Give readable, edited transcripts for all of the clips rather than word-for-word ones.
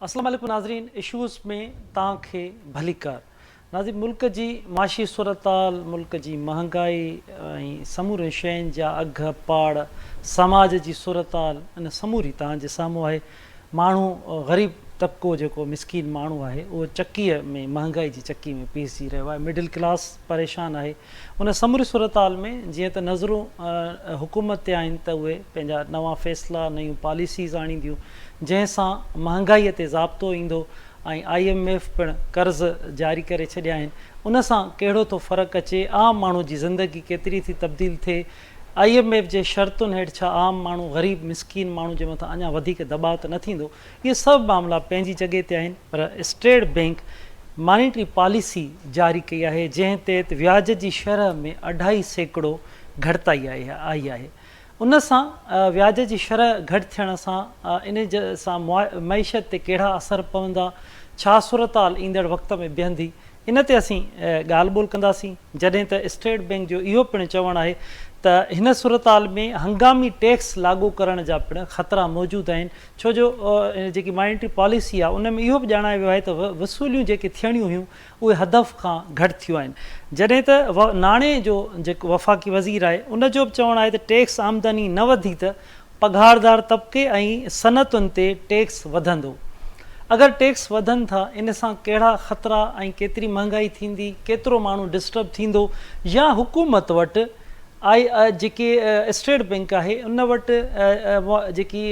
اسلام عليڪم ناظرين اشوز ۾ توهان کي ڀليڪار ناظرين ملڪ جي معاشي صورتحال ملڪ جي مهانگائي ۽ سمورين شين جا اگهه پاڙ سماج جي صورتحال ان سموري توهان جي سامهون آهي ماڻهو غريب طبقو جيڪو مسڪين ماڻهو آهي اهو چڪيء ۾ مهانگائي جي چڪي ۾ پيسجي رهيو آهي مڊل ڪلاس پريشان آهي ان سموري صورتحال ۾ جيئن ته نظرون حڪومت تي آهن ته اهي پنهنجا نوان فيصلا نيون پاليسيز آڻينديون جنهن سان مهانگائي تي ضابطو ايندو ۽ I M F پڻ قرض جاري ڪري ڇڏيا آهن ان سان ڪهڙو ٿو فرق اچي عام ماڻهو جي زندگي ڪيتري ٿي تبديل ٿئي I M F جي شرطن هيٺ ڇا عام ماڻهو، غريب مسڪين ماڻهو جي مٿان اڃا وڌيڪ دٻاء ته نه ٿيندو؟ اهي سڀ معاملا پنهنجي جڳهه تي آهن پر اسٽيٽ بئنڪ مانيٽري پاليسي جاري ڪئي آهي جنهن تحت وياج جي شرح ۾ اڍائي سيڪڙو گهٽتائي آئي آهي ان سان وياج جي شرح گهٽ ٿيڻ سان ان سان معيشت تي ڪهڙا اثر پوندا ڇا صورتحال ايندڙ وقت ۾ بيهندي ان تي اسين ڳالهه ٻولهه ڪنداسين، جڏهن ته اسٽيٽ بئنڪ جو اهو پڻ چوڻ آهي ته هن صورتحال ۾ هنگامي ٽيڪس لاڳو ڪرڻ جا پڻ خطرا موجود آهن، ڇو جو جيڪي مانيٽري پاليسي آهي ان ۾ اهو به ڄاڻايو ويو آهي ته وصوليون جيڪي ٿيڻيون هيون اهي هدف کان گهٽ ٿيون آهن، جڏهن ته ناڻي جو جيڪو وفاقي وزير آهي ان جو به چوڻ آهي ته ٽيڪس آمدني نه وڌي ته پگهاردار طبقي ۽ صنعتن تي ٽيڪس وڌندو. اگر ٽيڪس وڌن ٿا ان سان ڪهڙا خطرا ۽ ڪيتري مهنگائي ٿيندي، ڪيترو ماڻهو ڊسٽرب ٿيندو يا حڪومت وٽ آء جيڪي اسٽيٽ بئنڪ آهي ان وٽ جيڪي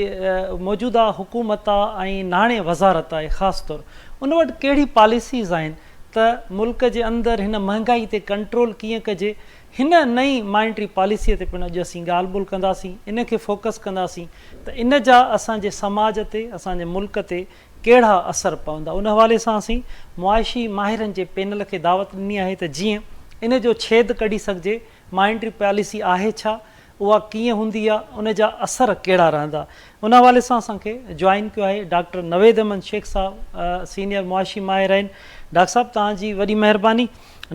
موجوده حڪومت آ ۽ ناڻي وزارت آهي خاص طور ان وٽ ڪهڙي پاليسيز آهن ته ملڪ جي اندر هن مهنگائي تي ڪنٽرول ڪيئن ڪجي هن نئين مانيٽري پاليسيء تي پڻ اڄ اسين ڳالهه ٻولهه ڪنداسين، ان کي فوڪس ڪنداسين ته ان جا اسان جي سماج تي، اسان جي ملڪ تي ڪهڙا اثر پوندا. ان حوالي سان اسين معاشي ماهرن جي پينل کي دعوت ڏني آهي ته جيئن ان جو ڇيد ڪڍي سگهجي، مانيٽري پاليسي آهي ڇا، اها ڪيئن هوندي آ، ان جا اثر ڪهڙا رهندا. ان حوالي سان اسان کي جوائن ڪيو آهي ڊاڪٽر نويد احمد شيخ صاحب سينيئر معاشي ماهر آهن. ڊاڪٽر صاحب توهان جي وڏي مهرباني.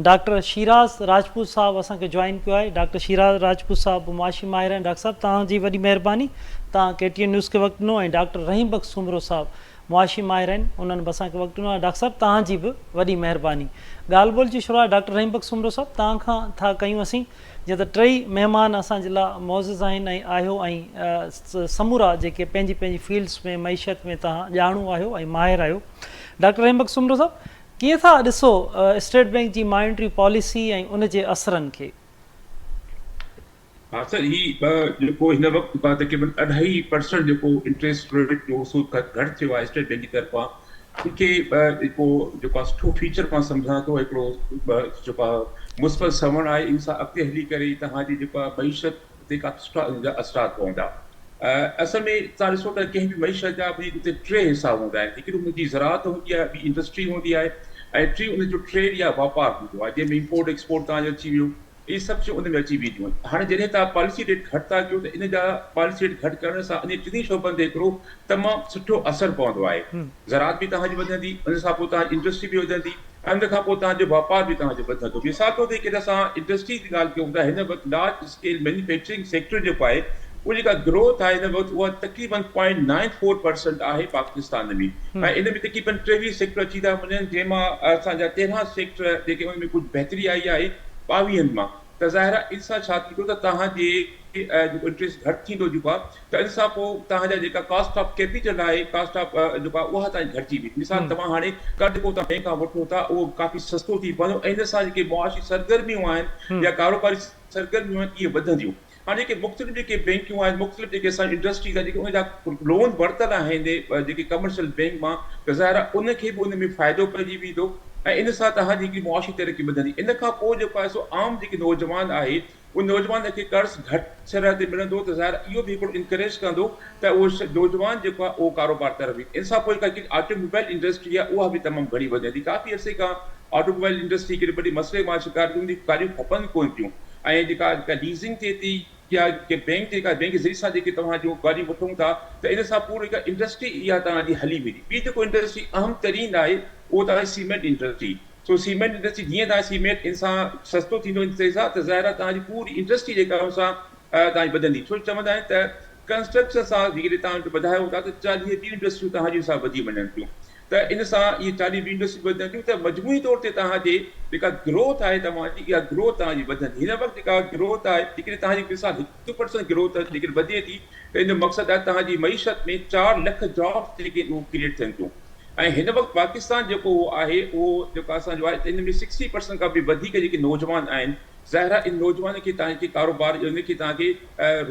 ڊاڪٽر شيراز راجپوت صاحب اسان کي جوائن ڪيو آهي ڊاڪٽر شيراز راجپوت صاحب به معاشي ماهر آهن ڊاڪٽر صاحب توهان جي وڏي مهرباني توهان ڪي ٽي اين نيوز کي وقت ڏنو ۽ ڊاڪٽر رحيم بخش سومرو صاحب معاشي ماهر آهن انهن به اسان کي وقت ڏنو آهي ڊاڪٽر صاحب توهان جي به وڏي مهرباني ڳالهه ٻولهه جي شروعات ڊاڪٽر رحيم بخش سومرو صاحب توهان کان ٿا ڪيون اسين جيئن ته ٽئي مهمان اسان جي لاء معزز آهن ۽ آهيو ۽ سمورا جيڪي پنهنجي پنهنجي فيلڊس ۾ معيشت ۾ توهان ڄاڻو آهيو ۽ ماهر آهيو ڊاڪٽر رحيم بخش سومرو صاحب ڪيئن ٿا ڏسو اسٽيٽ بئنڪ جي مانيٽري پاليسي ۽ ان جي اثرن کي؟ ها سر هي جيڪو هن وقت جيڪو آهي تقريبن اڍائي پرسنٽ جيڪو انٽريسٽ ريٽ جو سود گهٽ ٿيو آهي اسٽيٽ بئنڪ جي طرفان ان کي جيڪو جيڪو آهي سٺو فيچر مان سمجهان ٿو هڪڙو جيڪو آهي مثبت سنوڻ آهي ان سان اڳتي هلي ڪري توهان جي جيڪو آهي معيشت تي ڪافي سٺا ان جا اثرات پوندا. اصل ۾ توهان ڏسو ته ڪنهن به معيشت جا به اتي ٽي حصا هوندا آهن هڪڙي ان جي زراعت هوندي آهي ٻي انڊسٽري هوندي آهي ۽ ٽي ان جو ٽريڊ يا واپار هوندو آهي جنهن ۾ امپورٽ ايڪسپورٽ توهان جو اچي ويو اهي سڀ شيون ان ۾ اچي وينديون آهن هاڻي جڏهن توهان پاليسي ريٽ گهٽ ٿا ڪيو ته ان جا پاليسي ريٽ گهٽ ڪرڻ سان انهن ٽنهي شعبن تي هڪڙو تمام سٺو اثر پوندو آهي زراعت به توهان جي وڌندي ان سان پوء توهان جي انڊسٽري به وڌندي ان کان پوء توهان جو واپار به توهان جو وڌندو. مثال طور تي جيڪڏهن اسان انڊسٽري جي ڳالهه ڪيون ته هن وقت لارج اسڪيل مينوفيڪچرنگ سيڪٽر جيڪو آهي اهو جيڪا گروٿ آهي هن وقت اها تقريبن پوائنٽ نائن فور پرسنٽ آهي پاڪستان ۾ ۽ ان ۾ تقريبن 23 سيڪٽر اچي ٿا وڃن جنهن مان اسان جا 13 سيڪٽر جيڪي ان ۾ ڪجهه بهتري آئي آهي 22 مان ته ظاهر آهي ان سان ڇا ٿيندو ته توهان جي جيڪو انٽريسٽ گهٽ ٿيندو جيڪو آهي ته ان سان پوء توهان جا جيڪا ڪاسٽ آف ڪيپيٽل آهي ڪاسٽ آف جيڪو آهي اها توهان جي گهٽجي ويندي مثال توهان هاڻي قرض جيڪو توهان بينڪ کان وٺو ٿا اهو ڪافي سستو ٿي پوندو ۽ ان سان جيڪي معاشي سرگرميون آهن يا ڪاروباري سرگرميون آهن اهي وڌنديون هاڻي جيڪي مختلف جيڪي بينڪيون آهن مختلف جيڪي اسان جي انڊسٽريز آهن جيڪي ان جا لون ورتل آهن جيڪي ڪمرشل بينڪ مان ته ظاهر آهي ان کي به ان ۾ فائدو پئجي ويندو ۽ ان سان توهان جي هڪڙي معاشي ترقي وڌندي ان کان پوء جيڪو آهي سو عام جيڪي نوجوان آهي ان نوجوان کي قرض گهٽ شرح تي ملندو ته ظاهر آهي اهو به هڪڙو انڪريج ڪندو ته اهو نوجوان جيڪو آهي اهو ڪاروبار طرف ويندو. ان سان پوء جيڪا هڪڙي آٽو موبائل انڊسٽري آهي اها به تمام گهڻي وڌندي. ڪافي عرصي کان آٽو موبائل انڊسٽري هڪڙي وڏي مسئلي مان شڪار ٿي هوندي گاڏيون کپن ڪونه ٿيون ۽ جيڪا جيڪا ليزنگ ٿئي ٿي يا جيڪي بينڪ جيڪا بينڪ جي ذريعي سان جيڪي توهان جون گاڏيون وٺون ٿا ته ان سان پوري هڪ انڊسٽري اها توهان جي هلي ويندي. ٻي جيڪو انڊسٽري اهم ترين آهي اهو ته آهي سيمينٽ انڊسٽري. سو سيمينٽ انڊسٽري جيئن توهان سيمينٽ ان سان سستو ٿيندو ان سان ته ظاهر آهي توهان جي پوري انڊسٽري جيڪا ان سان توهان جي وڌندي ڇو جو چوندا آهن ته ڪنسٽرڪشن سان جيڪڏهن توهان وڌايو ٿا ته 40 ٻيون انڊسٽريون توهان جي سان وڌي وڃن ٿيون ته ان سان اهي 40 ٻيون انڊسٽريون وڌن ٿيون ته مجموعي طور تي توهان جي جيڪا گروٿ آهي توهان جي اها گروٿ توهان جي وڌندي. هن وقت جيڪا گروٿ آهي جيڪڏهن توهان جي مثال 1% گروٿ جيڪڏهن وڌي ٿي ته ان جو مقصد آهي توهان جي معيشت ۾ 4 لک جابس جيڪي اهي ڪريئيٽ ٿين ٿيون ۽ هن وقت پاڪستان جيڪو اهو آهي اهو جيڪو اسان جو آهي ته ان ۾ 60% کان به وڌيڪ جيڪي نوجوان آهن ظاهر آهي ان نوجوان کي توهان کي ڪاروبار ان کي توهان کي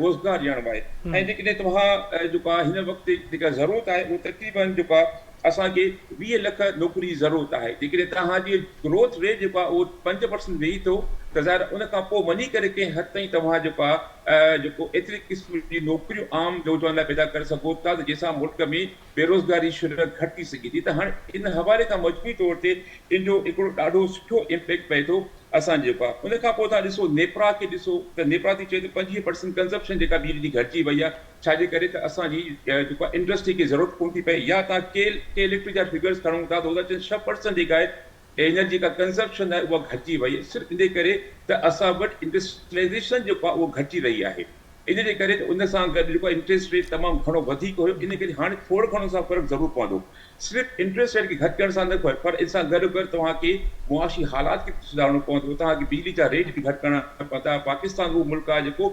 روزگار ڏيڻو آهي ۽ جيڪڏهن توهان جيڪو آهي هن وقت جيڪا ضرورت آهي اهو تقريبن جيڪو آهي اسان کي 20 لک نوڪري جي ضرورت آهي جيڪڏهن توهان جي گروٿ ريٽ جيڪو آهي اهو 5% ويهي ٿو ته ظاهر آهي ان کان پوء وڃي ڪري ڪنهن حد تائين توهان جيڪو آهي جيڪو ايتري قسم جي نوڪريون عام نوجوان لاء پيدا ڪري سگهو ٿا ته جنهن سان ملڪ ۾ بيروزگاري شرح گهٽ ٿي سگهي ٿي ته هاڻي ان حوالي کان مجموعي طور تي ان جو هڪڙو ڏاڍو سٺو امپيڪٽ پئي ٿو اسان جي جيڪو آهي ان کان پوء توهان ڏسو نيپرا کي ڏسو ته نيپرا ٿي چئي ته 25% ڪنزپشن جيڪا بجلي جي گهٽجي وئي آهي ڇا جي ڪري ته اسان جي جيڪو آهي انڊسٽري کي ضرورت ڪونه ٿي پئي يا توهان ڪي ڪي اليڪٽرڪ جا فگرز کڻو ٿا ته هو ٿا چون 6% جيڪا آهي انرجي جيڪا ڪنزپشن آهي اها گهٽجي وئي آهي صرف ان جي ڪري ته اسان وٽ انڊسٽريلائزيشن جيڪو آهي اهو گهٽجي رهي آهي ان جي ڪري ته ان سان گڏ جيڪو انٽريسٽ ريٽ تمام گهڻو وڌيڪ هيو ان ڪري هاڻي ٿورو گهڻو ان سان فرق ضرور پوندو. صرف انٽريسٽ ريٽ کي گهٽ ڪرڻ سان نه پر ان سان گڏو گڏ توهان کي معاشي حالات کي به سڌارڻو پوندو، توهان کي بجلي جا ريٽ به گهٽ ڪرڻا پوندا. پاڪستان اهو ملڪ آهي جيڪو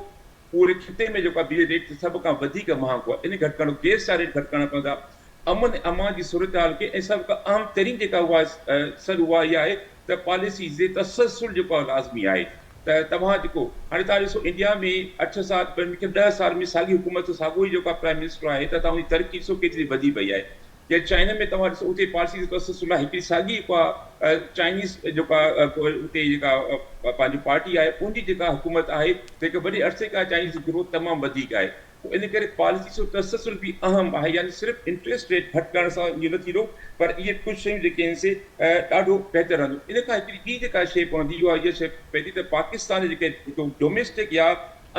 پوري خطي ۾ جيڪو آهي بجلي ريٽ سڀ کان وڌيڪ مهانگو آهي ان کي گهٽ ڪرڻو، گيس جا ريٽ گهٽ ڪرڻا پوندا، امن ۽ امان جي صورتحال کي ۽ سڀ کان اهم ترين جيڪا اها سڏ اها اها آهي ته پاليسي جي تسلسل جيڪو آهي لازمي آهي ته توهان جيڪو هاڻي توهان ڏسو انڊيا ۾ اٺ سال مون کي 10 سال ۾ ساڳي حڪومت ساڳو ئي جيڪو آهي پرائم منسٽر آهي ته توهان جي ترقي ڏسو ڪيتري وڌي وئي آهي يا چائنا ۾ توهان ڏسو اتي پاليسي جو تسلسل آهي هڪڙي ساڳي جيڪو آهي چائنيز جيڪو آهي اتي جيڪا پنهنجي پارٽي آهي ان جي جيڪا حڪومت آهي ته هڪ وڏي عرصي کان چائنيز گروٿ تمام وڌيڪ آهي. پوء ان ڪري پاليسي جو تسلسل به اهم آهي يعني صرف انٽريسٽ ريٽ گهٽ ڪرڻ سان ائين نه ٿيندو پر اهي ڪجهه شيون جيڪي آهن سي ڏاڍو بهتر رهندو. ان کان هڪڙي ٻي جيڪا شيء پوندي اها اها شيء پئي ٿي ته پاڪستان جو جيڪي ڊوميسٽڪ يا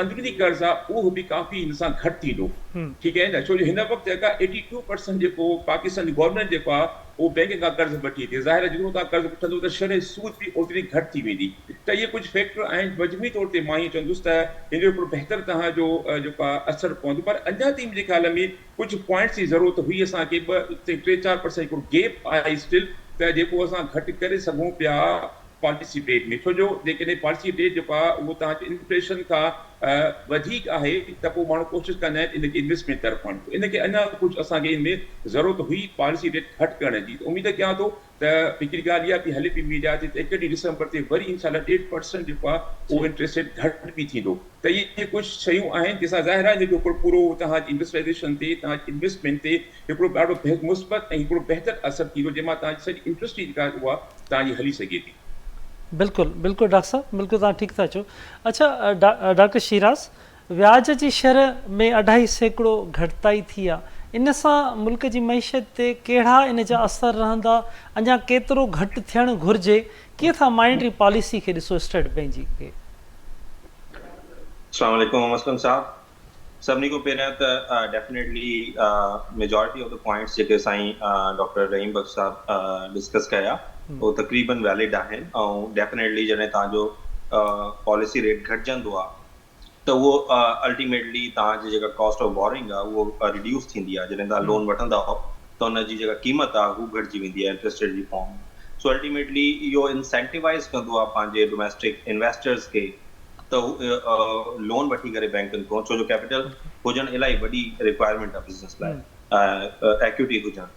اندروني قرض آهي اهو به ڪافي هن سان گهٽ ٿيندو ٺيڪ آهي نه ڇو جو هن وقت جيڪا 82% جيڪو پاڪستان جي گورنمينٽ جيڪو آهي اهو بينڪ کان قرض وٺي ٿي ظاهر آهي جيترو توهان قرض وٺندو ته شرح سود به اوتري گهٽ ٿي ويندي ته اهي ڪجهه فيڪٽر آهن مجموعي طور تي مان ائين چوندس ته هن جو هڪڙو بهتر توهان جو جيڪو آهي اثر پوندو پر اڃا تائين منهنجي خيال ۾ ڪجهه پوائنٽس جي ضرورت هئي اسان کي ٻه ٽي 4% هڪڙو گيپ آهي اسٽل ته جيڪو اسان گهٽ ڪري سگهون پيا پاليسي ريٽ ۾ ڇو جو جيڪڏهن پاليسي ريٽ جيڪو آهي اهو توهان جو انفليشن کان وڌيڪ آهي ته پوء ماڻهو ڪوشش ڪندا آهن ان کي انويسٽمينٽ طرف آڻن ان کي اڃا ڪجهه اسان کي ان ۾ ضرورت هئي پاليسي ريٽ گهٽ ڪرڻ جي اميد ڪيان ٿو ته هڪڙي ڳالهه اها به هلي پئي ميڊيا تي ته 31 ڊسمبر تي وري انشاء الله ڏيڍ پرسنٽ جيڪو آهي اهو انٽريسٽ ريٽ گهٽ به ٿيندو ته اهي ڪجهه شيون آهن جنهن سان ظاهر آهي ان جو هڪڙو پورو توهان جي انڊسٽريلائيزيشن تي توهان جي انويسٽمينٽ تي هڪڙو ڏاڍو مثبت ۽ هڪڙو بهتر اثر ٿيندو جنهن مان توهان جي سڄي انڊسٽري جيڪا آهي اها توهان جي هلي سگهي ٿي. بلڪل بلڪل ڊاڪٽر صاحب بلڪل توهان ٺيڪ ٿا چئو اڇا ڊاڪٽر شيراز وياج جي شرح ۾ 2.5% گهٽتائي ٿي آ ان سان ملڪ جي معيشت تي ڪهڙا ان جا اثر رهندا اڃا ڪيترو گهٽ ٿيڻ گهرجي ڪيئن ٿا مانيٽري پاليسي کي ڏسو اسٽيٽ بئنڪ جي کي. السلام عليڪم اسلم صاحب سڀني کان پهريان ته definitely majority of the points جيڪي سائين ڊاڪٽر رحيم بخش صاحب ڊسڪس ڪيا اهو تقريبن ويلڊ آهن ۽ ڊيفنيٽلي جڏهن توهان جو پاليسي ريٽ گهٽجندو آهي ته اهو الٽيميٽلي توهان جي جيڪا ڪاسٽ آف بورنگ آهي اهو ريڊيوس ٿيندي آهي جڏهن توهان لون وٺندا آهيو ته ان جي جيڪا قيمت آهي هو گهٽجي ويندي آهي انٽريسٽ ريٽ جي فارم ۾ سو الٽيميٽلي اهو انسينٽيوائز ڪندو آهي پنهنجي ڊوميسٽڪ انويسٽرز کي ته هو لون وٺي ڪري بينڪن کان ڇو جو ڪيپيٽل هجڻ الاهي وڏي رڪوائرمينٽ آهي بزنس لاء ايڪوٽي هجڻ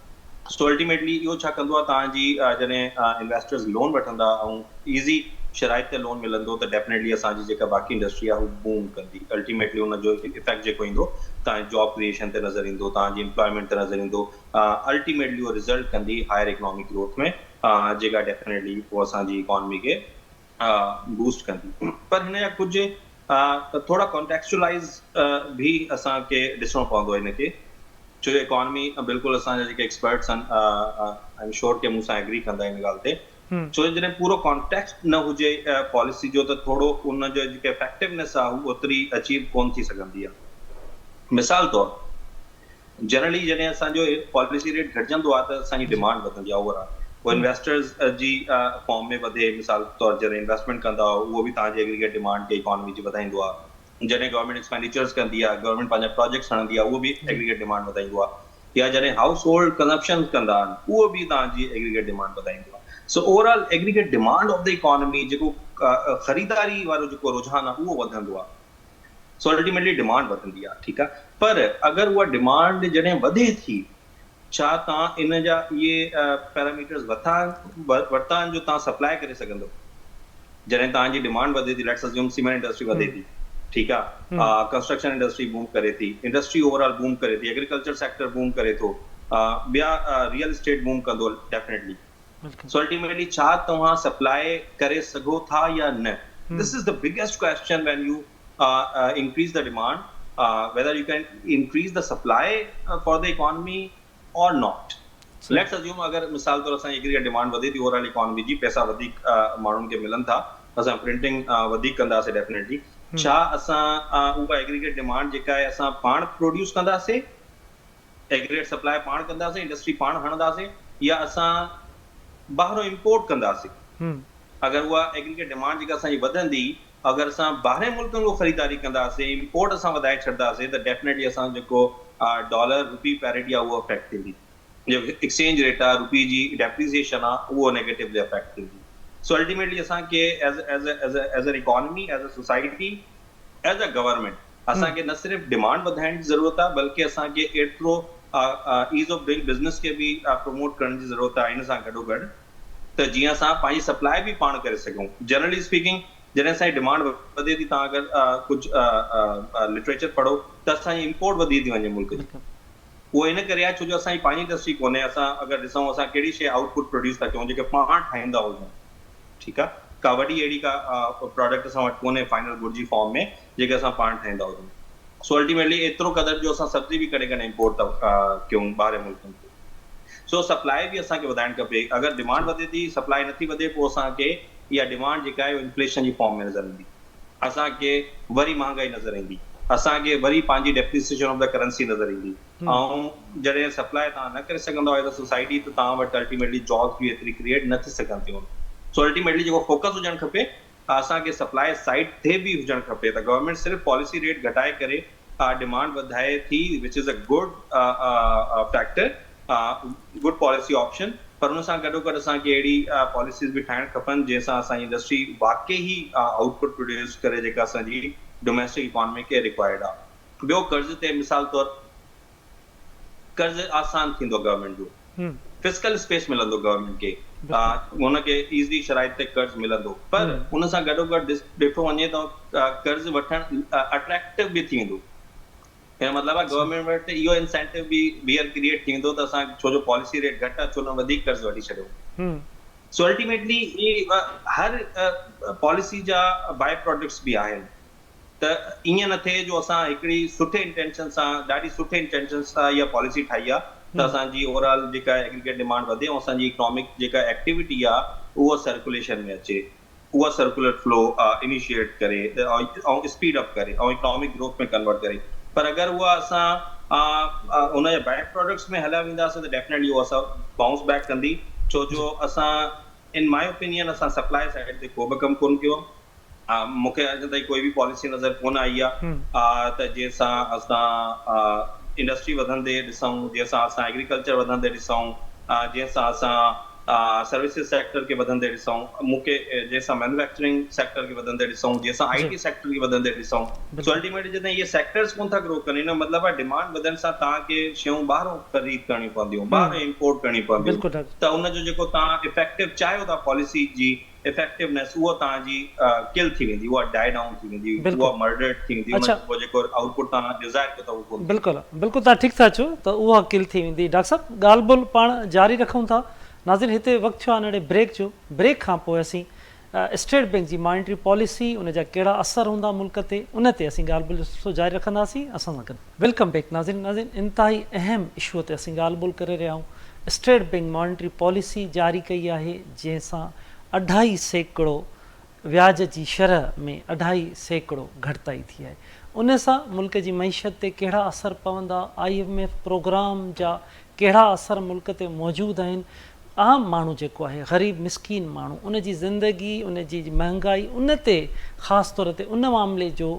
سو الٽيميٽلي اهو ڇا ڪندو آهي توهان جي جڏهن انويسٽرز لون وٺندا ۽ ايزي شرائط تي لون ملندو ته ڊيفنيٽلي اسان جي جيڪا باقي انڊسٽري آهي هو بوم ڪندي الٽيميٽلي ان جو افيڪٽ جيڪو ايندو توهان جي جاب ڪريئيشن تي نظر ايندو توهان جي امپلائمينٽ تي نظر ايندو الٽيميٽلي اهو رزلٽ ڪندي هائر اڪنامڪ گروٿ ۾ جيڪا ڊيفنيٽلي پوء اسان جي اڪانومي کي بوسٽ ڪندي پر هن جا ڪجهه ٿورا ڪانٽيڪسچوئلائز به اسان کي ڏسڻو پوندو هن کي ڇو جو اڪانومي بلڪل اسان جا جيڪي ايڪسپرٽس آهن I am sure ڪي مون سان ايگري ڪندا ان ڳالهه تي ڇو جو جڏهن پورو ڪانٽيڪسٽ نه هجي پاليسي جو ته ٿورو ان جو جيڪي افيڪٽونيس آهي هو اوتري اچيو ڪون ٿي سگهندي آهي مثال طور جنرلي جڏهن اسان جو پاليسي ريٽ گهٽجندو آهي ته اسان جي ڊمانڊ وڌندي آهي اوور آل پوء انويسٽرز جي فارم ۾ وڌي مثال طور جڏهن انويسٽمينٽ ڪندا اهو به توهان جي ايگريگيٽ ڊمانڊ کي اڪانومي جي وڌائيندو آهي. جڏهن گورنمينٽ ايڪسپينڊيچرز ڪندي آهي، گورنمينٽ پنهنجا پراجيڪٽس هڻندي آهي، اهو به ايگريگيٽ ڊيمانڊ وڌائيندو آهي يا جڏهن هائوس هولڊ ڪنزمپشن ڪندا آهن اهو به توهان جي ايگريگيٽ ڊيمانڊ وڌائيندو آهي. So overall aggregate demand of the economy جيڪو خريداري وارو جيڪو رجحان آهي اهو وڌندو آهي. سو الٽيميٽلي ڊيمانڊ وڌندي آهي ٺيڪ آهي پر اگر اها ڊيمانڊ جڏهن وڌي ٿي ڇا توهان ان جا اهي پيراميٽرز ورتا آهن جو توهان سپلاء ڪري سگهندو؟ جڏهن توهان جي ڊمانڊ وڌي ٿي ليٽس ازيوم سيمينٽ انڊسٽري وڌي ٿي ٺيڪ آ ڪنسٽرڪشن انڊسٽري بوم ڪري ٿي انڊسٽري اوور آل بوم ڪري ٿي ايگريڪلچر سيڪٽر بوم ڪري ٿو ٻيا ريئل اسٽيٽ بوم ڪندو ڊيفنيٽلي سو الٽيميٽلي ڇا توهان سپلاء ڪري سگهو ٿا يا نه this is the biggest question when you increase the demand whether you can increase the supply for the economy or not let's assume اگر مثال طور اسان جي ايگريگيٽ ڊيمانڊ وڌي ٿي اوور آل اڪانومي جي پئسا وڌيڪ ماڻهن کي ملن ٿا اسان پرنٽنگ وڌيڪ ڪنداسين ڊيفنيٽلي ڇا اسان اها ايگريگيٽ ڊيمانڊ جيڪا آهي اسان پاڻ پروڊيوس ڪنداسين ايگريگيٽ سپلاء پاڻ ڪنداسين انڊسٽري پاڻ هڻنداسين يا اسان ٻاهرون امپورٽ ڪنداسين اگر اها ايگريگيٽ ڊيمانڊ جيڪا اسان جي وڌندي اگر اسان ٻاهرين ملڪن کان خريداري ڪنداسين، امپورٽ اسان وڌائي ڇڏنداسين ته ڊيفنيٽلي اسان جو جيڪو ڊالر روپي پيرٽي آهي اهو افيڪٽ ٿيندي. جيڪو ايڪسچينج ريٽ آهي، روپي جي ڊيپريسيئيشن آهي اهو نيگيٽولي افيڪٽ ٿيندي. سو الٽيميٽلي اسان کي as as as as an economy, as a society, as a government اسان کي نه صرف ڊيمانڊ وڌائڻ جي ضرورت آهي بلڪه اسان کي ايترو ايز آف ڊوئنگ بزنس کي به پروموٽ ڪرڻ جي ضرورت آهي ان سان گڏوگڏ ته جيئن اسان پنهنجي سپلاء به پاڻ ڪري سگهون. جنرلي اسپيڪنگ جڏهن اسان جي ڊمانڊ وڌي ٿي توهان اگر ڪجهه لٽريچر پڙهو ته اسان جي امپورٽ وڌي ٿي وڃي ملڪ جي. اهو ان ڪري آهي ڇو جو اسان جي پنهنجي انڊسٽري ڪونهي اسان اگر ڏسون اسان ڪهڙي شيء آئوٽ پٽ پروڊيوس ٿا ڪيون جيڪي پاڻ ٺاهيندا هجون ٺيڪ آهي ڪا وڏي اهڙي ڪا پراڊڪٽ اسان وٽ ڪونهي فائنل گڊ جي فارم ۾ جيڪي اسان پاڻ ٺاهيندا هجون سو الٽيميٽلي ايترو قدر جو اسان سبزي به ڪڏهن ڪڏهن امپورٽ ٿا ڪيون ٻاهرين ملڪن کان. سو سپلاء به اسان کي وڌائڻ کپي، اگر ڊمانڊ وڌي ٿي سپلاء نٿي وڌي پوء اسان کي اها ڊمانڊ جيڪا آهي اها انفليشن جي فارم ۾ نظر ايندي، اسان کي وري مهانگائي نظر ايندي، اسان کي وري پنهنجي ڊيپريسيشن آف the currency نظر ايندي ۽ جڏهن سپلاء توهان نه ڪري سگهندؤ ايز ا سوسائٽي ته توهان وٽ الٽيميٽلي جابس به ايتري ڪريئيٽ نه ٿي سگهن ٿيون. سو الٽيميٽلي جيڪو فوڪس هجڻ کپي اسان کي سپلاء سائيڊ تي به هجڻ کپي ته گورنمينٽ صرف پاليسي ريٽ گهٽائي ڪري ڊمانڊ وڌائي ٿي which is a good factor good policy option پر ان سان گڏو گڏ اسان کي اهڙي پاليسيز به ٺاهڻ کپن جنهن سان اسان جي انڊسٽري واقعي ئي آئوٽ پٽ پروڊيوس ڪري جيڪا اسان جي ڊوميسٽڪ اڪانومي کي رڪوائرڊ آهي ٻيو قرض تي مثال طور قرض آسان ٿيندو گورنمينٽ جو فسڪل اسپيس ملندو گورنمينٽ کي ان کي ايزلي شرائط تي قرض ملندو پر ان سان گڏو گڏ ڏٺو وڃي ته قرض وٺڻ اٽريڪٽو به ٿي ويندو ان جو مطلب آهي گورنمينٽ وٽ اهو انسينٽو به ٻيهر ڪريئيٽ ٿي ويندو ته اسان ڇو جو پاليسي ريٽ گهٽ آهي ڇو نه وڌيڪ قرض وٺي ڇڏيون سو الٽيميٽلي هر پاليسي جا بائي پراڊڪٽس به آهن ته ائين نه ٿئي جو اسان هڪڙي سٺي انٽينشن سان ڏاڍي سٺي انٽينشن سان اها پاليسي ٺاهي آهي ته اسان جي اوور آل جيڪا ايگريگيٽ ڊمانڊ وڌي ۽ اسان جي اڪنامڪ جيڪا ايڪٽيوٽي آهي اها سرڪوليشن ۾ اچي اها سرڪولر فلو انيشيئيٽ ڪري ۽ اسپيڊ اپ ڪري ۽ اڪنامڪ گروٿ ۾ ڪنورٽ ڪري پر اگر اها اسان ان جا بيڊ پراڊڪٽس ۾ هليا وينداسين ته ڊيفنيٽلي اها اسان بائونس بيڪ ڪندي ڇو جو اسان ان مائي اوپينين اسان سپلاء سائيڊ تي ڪو به ڪم ڪونه ڪيو آهي. مون کي اڄ تائين ڪوئي به پاليسي نظر ڪونه آئي آهي ته جنهن سان اسان انڊسٽري وڌندي ڏسون، جنهن سان اسان ايگريڪلچر وڌندي ڏسون، جنهن سان اسان سروسز سيڪٽر کي وڌندي ڏسون، مون کي جنهن سان مينوفيڪچرنگ سيڪٽر کي وڌندي ڏسون، جنهن سان آئي ٽي سيڪٽر کي وڌندي ڏسون. سو الٽيميٽلي جڏهن اهي سيڪٽرز ڪونه ٿا گرو ڪن ان جو مطلب آهي ڊمانڊ وڌڻ سان توهان کي شيون ٻاهرون خريد ڪرڻيون پونديون، ٻاهرون امپورٽ ڪرڻيون پونديون ته ان جو جيڪو توهان افيڪٽو چاهيو ٿا پاليسي جي افيڪٽونيس اها توهان جي ڪل ٿي ويندي اها ڊائي ڊائون ٿي ويندي اها مرڊرڊ ٿي ويندي ان جو جيڪو آئوٽ پٽ توهان ڊيزائر ڪيو ٿا اهو ڪونه ٿيندو. بلڪل بلڪل توهان ٺيڪ ٿا چئو ته اها ڪل ٿي ويندي ڊاڪٽر صاحب ڳالهه ٻولهه پاڻ جاري رکون ٿا ناظرين هتي وقت ٿيو آهي ننڍڙي بريڪ جو بريڪ کان پوء اسين اسٽيٽ بينڪ جي مانيٽري پاليسي ان جا ڪهڙا اثر هوندا ملڪ تي ان تي اسين ڳالهه ٻولهه جو سلسلو جاري رکنداسين اسان سان گڏ. Welcome back ناظرين ناظرين انتهائي اهم اشو تي اسين ڳالهه ٻولهه ڪري رهيا آهيون اسٽيٽ بينڪ مانيٽري پاليسي جاري ڪئي آهي جنهن سان 2.5% وياج جي شرح ۾ 2.5% گهٽتائي ٿي آهي ان سان ملڪ جي معيشت تي ڪهڙا اثر پوندا I M F programme جا ڪهڙا اثر ملڪ تي موجود آهن عام ماڻهو جيڪو آهي غريب مسڪين ماڻهو ان جي زندگي ان جي مهنگائي ان تي خاص طور تي ان معاملي جو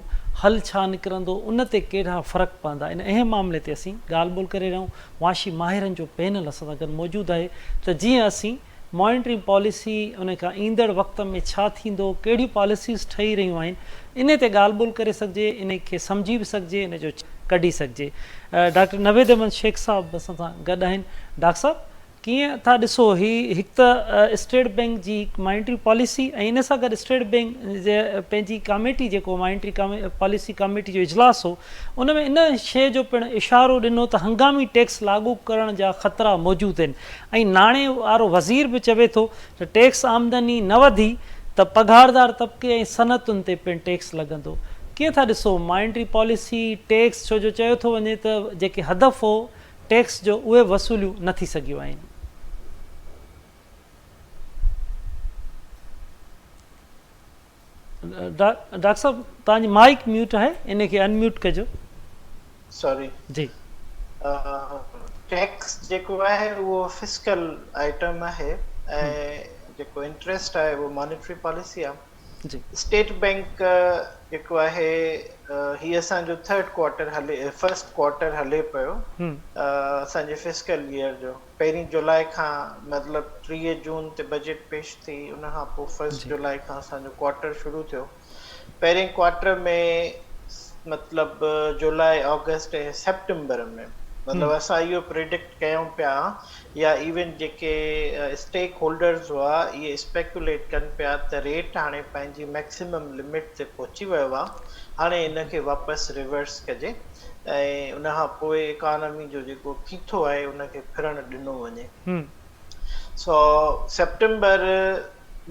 حل ڇا نڪرندو ان تي ڪهڙا فرق پوندا ان اهم معاملي تي اسين ڳالهه ٻولهه ڪري رهيا آهيون معاشي ماهرن جو پينل اسان سان گڏ موجود آهي ته جيئن اسين مانيٽرنگ پاليسي ان کان ايندڙ وقت ۾ ڇا ٿيندو ڪهڙيون پاليسيز ٺهي رهيون آهن انهي تي ڳالهه ٻولهه ڪري سگهجي انهي کي سمجهي به سگهجي ان جو ڪڍي سگهجي ڊاڪٽر نويد احمد شيخ صاحب به اسان سان گڏ آهن ڊاڪٽر صاحب ڪيئن ٿا ڏسو هي هڪ ته اسٽيٽ بينڪ جي مانيٽري پاليسي ۽ ان سان گڏ اسٽيٽ بينڪ جي پنهنجي ڪاميٽي جيڪو مانيٽري پاليسي ڪاميٽي جو اجلاس هو ان ۾ ان شيء جو پڻ اشارو ڏنو ته هنگامي ٽيڪس لاڳو ڪرڻ جا خطرا موجود آهن ۽ ناڻي وارو وزير به چوي ٿو ته ٽيڪس آمدني نه وڌي ته پگهاردار طبقي ۽ صنعتن تي پڻ ٽيڪس لڳندو. ڪيئن ٿا ڏسو مانيٽري پاليسي، ٽيڪس ڇو جو چيو ٿو وڃي ته جيڪي هدف هو ٽيڪس جو اهي وصوليون نه ٿي سگهيون آهن. ڊاڪٽر صاحب توهان جي مائيڪ ميوٽ آهي ان کي ان ميوٽ ڪجو. سوري جي. ٽيڪس جيڪو آهي اهو فسڪل آئٽم آهي ۽ جيڪو انٽريسٽ آهي اهو مانيٽري پاليسي آهي. جي. اسٽيٽ بينڪ جيڪو آهي هي اسان جو ٿرڊ ڪوارٽر هلي فرسٽ ڪوارٽر هلي پيو اسان جي فسڪل ييئر جو. پهرين جولاء کان مطلب 30 جون تي بجيٽ پيش ٿي ان کان پوء فرسٽ جولاء کان اسان جو ڪوارٽر شروع ٿيو پهرين ڪوارٽر ۾ مطلب جولاء آگسٽ ۽ سيپٽمبر ۾ مطلب اسان اهو پريڊڪٽ ڪيون پيا يا ايون جيڪي اسٽيڪ هولڊرز هئا اهي اسپيڪوليٽ ڪن پيا ته ريٽ هاڻي پنهنجي ميڪسيمم لمٽ تي پهچي ويو آهي هاڻي ان کي واپس ريورس ڪجي ۽ ان کان پوء اڪانامي جو جيڪو ڦيٿو آهي ان کي ڦرڻ ڏنو وڃي. سو سيپٽمبر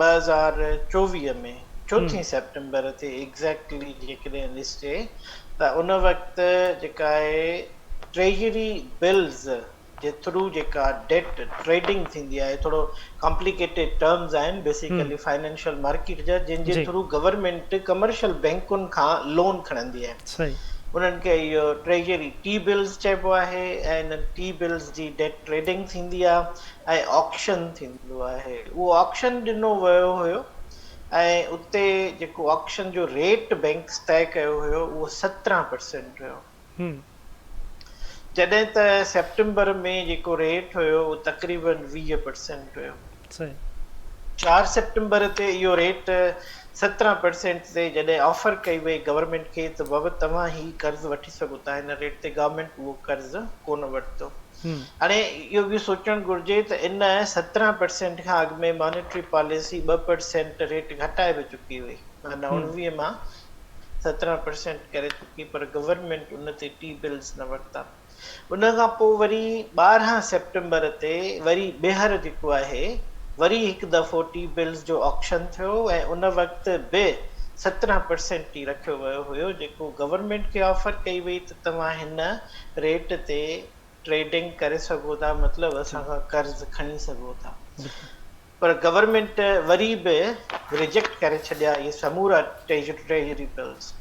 2024 ۾ چوٿين سيپٽمبر تي ايگزيڪٽلي جيڪڏهن ڏسجي ته ان وقت جيڪا آهي ٽريجري بلز جي ٿرو جيڪا ڊيٽ ٽريڊنگ ٿيندي آهي ٿورو ڪامپليڪيٽيڊ ٽرمز آهن بيسيڪلي فائنانشل مارڪيٽ جا جن جي ٿرو گورنمينٽ ڪمرشل بينڪن کان لون کڻندي آهي انهن کي اهو ٽريجري ٽي بلز چئبو آهي ۽ انهن ٽي بلز جي ڊيٽ ٽريڊنگ ٿيندي آهي ۽ آڪشن ٿيندو آهي اهو آڪشن ڏنو ويو هيو ۽ اتي جيڪو آڪشن جو ريٽ بينڪس طئي ڪيو هيو اهو 17 پرسينٽ هيو. جڏهن ته سيپٽمبر ۾ جيڪو ريٽ هيو اهو تقريبن 20 پرسينٽ هيو. 4 سيپٽمبر تي اهو ريٽ 17 پرسينٽ تي جڏهن آفر ڪئي وئي گورنمينٽ کي ته بابا توهان هي قرض وٺي سگهو ٿا هن ريٽ تي گورنمينٽ اهو قرض ڪونه ورتو. هاڻي اهو به سوچڻ گهرجي ته ان 17 پرسينٽ کان اڳ ۾ مانيٽري پاليسي 2 پرسينٽ ريٽ گهٽائي به چڪي هئي معنيٰ 19 مان 17 پرسينٽ ڪري چڪي پر گورنمينٽ ان تي ٽي بلز نه ورتا. ان کان پوء وري 12 سيپٽمبر تي وري ٻيهر جيڪو آهي وري هڪ دفعو ٽي بلز جو آڪشن ٿيو ۽ ان وقت به 17 پرسينٽ ئي رکيو ويو هيو جيڪو گورنمينٽ کي آفر ڪئي وئي ته توهان هن ريٽ تي ٽريڊنگ ڪري سگهو ٿا مطلب اسان کان قرض کڻي سگهو ٿا. پر گورنمينٽ وري به ريجيڪٽ ڪري ڇڏيا اهي سمورا ٽريجري بلز.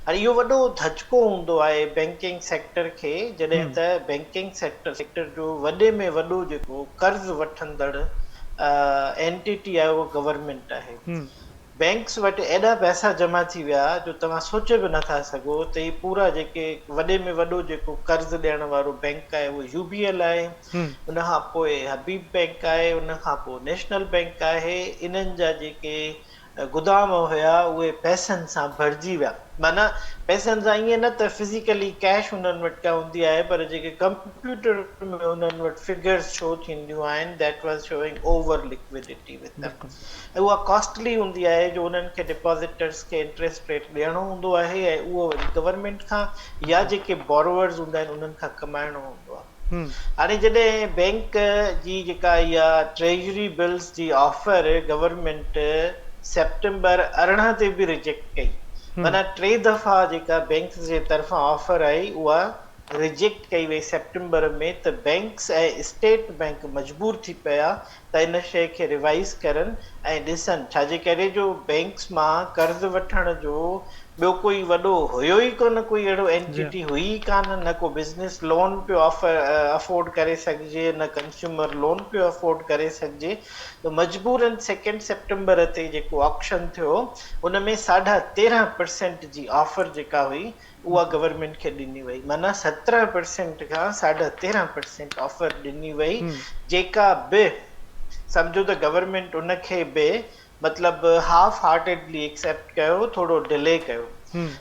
هاڻي اهو وڏو ڌچڪو هوندو آهي بينڪنگ سيڪٽر کي جڏهن ته بينڪنگ سيڪٽر جو وڏي ۾ وڏو جيڪو قرض وٺندڙ اينٽيٽي آهي اهو گورنمينٽ آهي. بينڪس وٽ ايڏا پئسا جمع ٿي ويا جو توهان سوچي به نٿا سگهو ته هي پورا جيڪي وڏي ۾ وڏو جيڪو قرض ڏيڻ وارو بينڪ آهي اهو يو بي ايل آهي ان کان پوء حبيب بينڪ آهي ان کان پوء نيشنل بينڪ آهي انهن جا جيڪي گدام هيا اهي پئسن سان ڀرجي ويا معنيٰ پئسن سان ائين نه ته فزيڪلي ڪيش انهن وٽ ڪا هوندي آهي پر جيڪي ڪمپيوٽر ۾ انهن وٽ فگرز شو ٿينديون آهن that was showing over liquidity with them ۽ اها ڪاسٽلي هوندي آهي جو انهن کي ڊپازيٽرز کي انٽريسٽ ريٽ ڏيڻو هوندو آهي ۽ اهو وري گورنمينٽ کان يا جيڪي بوروورز هوندا آهن انهن کان ڪمائڻو هوندو آهي. هاڻي جڏهن بينڪ جي جيڪا اها ٽريجري بلز جي آفر گورنمينٽ سيپٽمبر 18 تي به ريجيڪٽ ڪئي معنيٰ ٽي دفعا جيڪا بينڪس جي طرفان آفر آئي اها ريجيڪٽ ڪئي وئي سيپٽمبر ۾ ته بينڪس ۽ اسٽيٽ بينڪ مجبور ٿي پيا ته ان شيء کي ريوائز ڪرن ۽ ڏسن ڇاجي ڪري جو بينڪس مان قرض وٺڻ جو ٻيو ڪوئي وڏو هيو ئي ڪونه ڪوئي اهڙو اينٽيٽي هئي ئي ڪانه نه ڪو بزنس لون پيو آفر افورڊ ڪري سگهجي نه ڪنزيومر لون پيو افورڊ ڪري سگهجي ته مجبورن سيڪنڊ سيپٽمبر تي جيڪو آڪشن ٿيو ان ۾ ساڍا 13 پرسينٽ جي آفر جيڪا هئي اها گورنمينٽ کي ڏني وئي معنيٰ 17 پرسينٽ کان ساڍا 13 پرسينٽ آفر ڏني وئي جيڪا به سمجهو ته گورنمينٽ ان کي به مطلب هاف هارٽيڊلي ايڪسيپٽ ڪيو ٿورو ڊلي ڪيو.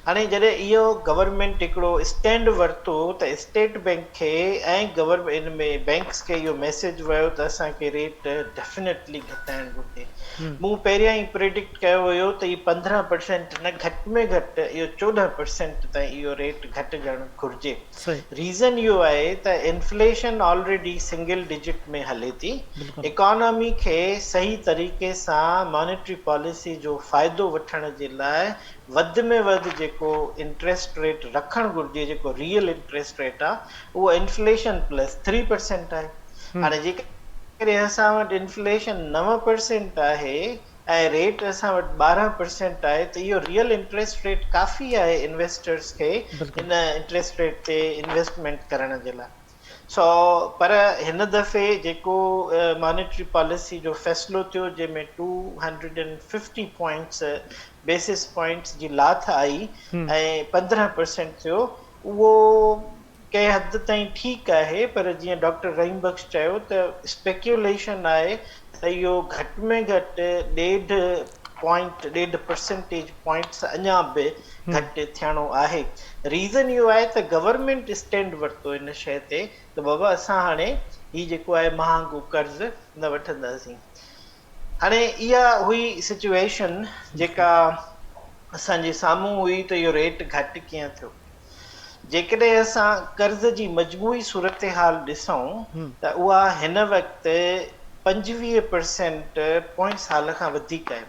هاڻي جڏهن اهو گورنمينٽ هڪڙو اسٽينڊ ورتو ته اسٽيٽ بينڪ کي ۽ گور ان ۾ بينڪس کي اهو ميسيج ويو ته اسان کي ريٽ ڊيفنيٽلي گهٽائڻ گهرجي. مون پهريان ئي پريڊڪٽ ڪيو هيو ته هي 15% نه گهٽ ۾ گهٽ اهو 14% تائين اهو ريٽ گهٽجڻ گهرجي. ريزن اهو آهي ته انفليشن آلريڊي سنگل ڊجٽ ۾ هلي ٿي، اڪانامي کي صحيح طريقي سان مانيٽري پاليسي جو فائدو وٺڻ جي لاء وڌ ۾ وڌ جيڪو انٽريسٽ ريٽ رکڻ گهرجي جيڪو ريئل انٽريسٽ ريٽ آهي اهو انفليشن پلس 3% آهي. هاڻي جيڪڏهن اسان وٽ انفليشن 9% آهي ۽ ريٽ اسان وٽ 12% آهي ته اهو ريئل انٽريسٽ ريٽ ڪافي آهي انويسٽرز کي ان انٽريسٽ ريٽ تي انويسٽمينٽ ڪرڻ جي لاء سو پر هن دفعي جيڪو مانيٽري پاليسي جو فيصلو ٿيو جنهن ۾ 250 پوائنٽس بيسس پوائنٽس جي لاٿ آئي ۽ 15% ٿيو اهو ڪنهن حد تائين ٺيڪ آهي پر جيئن ڊاڪٽر رحيم بخش چيو ته اسپيڪيوليشن آهي ته اهو گهٽ ۾ گهٽ ڏيڍ پوائنٽ ڏيڍ پرسنٽيج پوائنٽس اڃا به گهٽ ٿيڻو آهي. ريزن اهو آهي ته گورنمينٽ اسٽينڊ ورتو ان شيء تي ته بابا اسان هاڻي هي جيڪو آهي مهانگو قرض نه وٺنداسين. هاڻي اها هئي سچوئيشن جيڪا اسان جي سامهون هئي ته اهو ريٽ گهٽ ڪيئن ٿيو. جيڪڏهن اسان قرض جي مجموعي صورتحال ڏسون ته اها هن وقت 25% پوئين سال کان وڌيڪ آهي.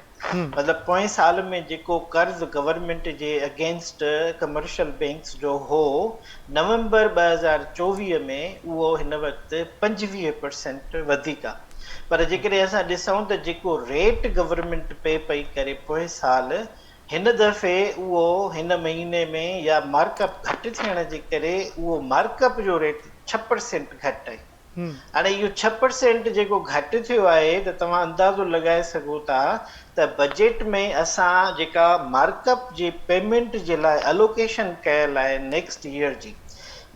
مطلب پوئين سال ۾ جيڪو قرض گورنمينٽ جي اگينسٽ ڪمرشل بينڪس جو هو، نومبر 2024 ۾ اهو هن وقت 25% وڌيڪ آهي. پر جيڪڏهن اسان ڏسون ته جيڪو ريٽ گورنمينٽ پي پئي ڪري پوئين سال هن دفعي اهو هن مهيني ۾ يا مارڪ اپ گهٽ ٿيڻ جي ڪري اهو مارڪ اپ جو ريٽ 6% گهٽ آهي. هاڻي اهو 6% جيڪو گهٽ ٿيو آهي ته توهان اندازو لڳائي سگهو ٿا ته بجيٽ ۾ اسان جيڪا مارڪ اپ جي پيمينٽ جي لاء الوڪيشن ڪيل آهي نيڪسٽ ييئر جي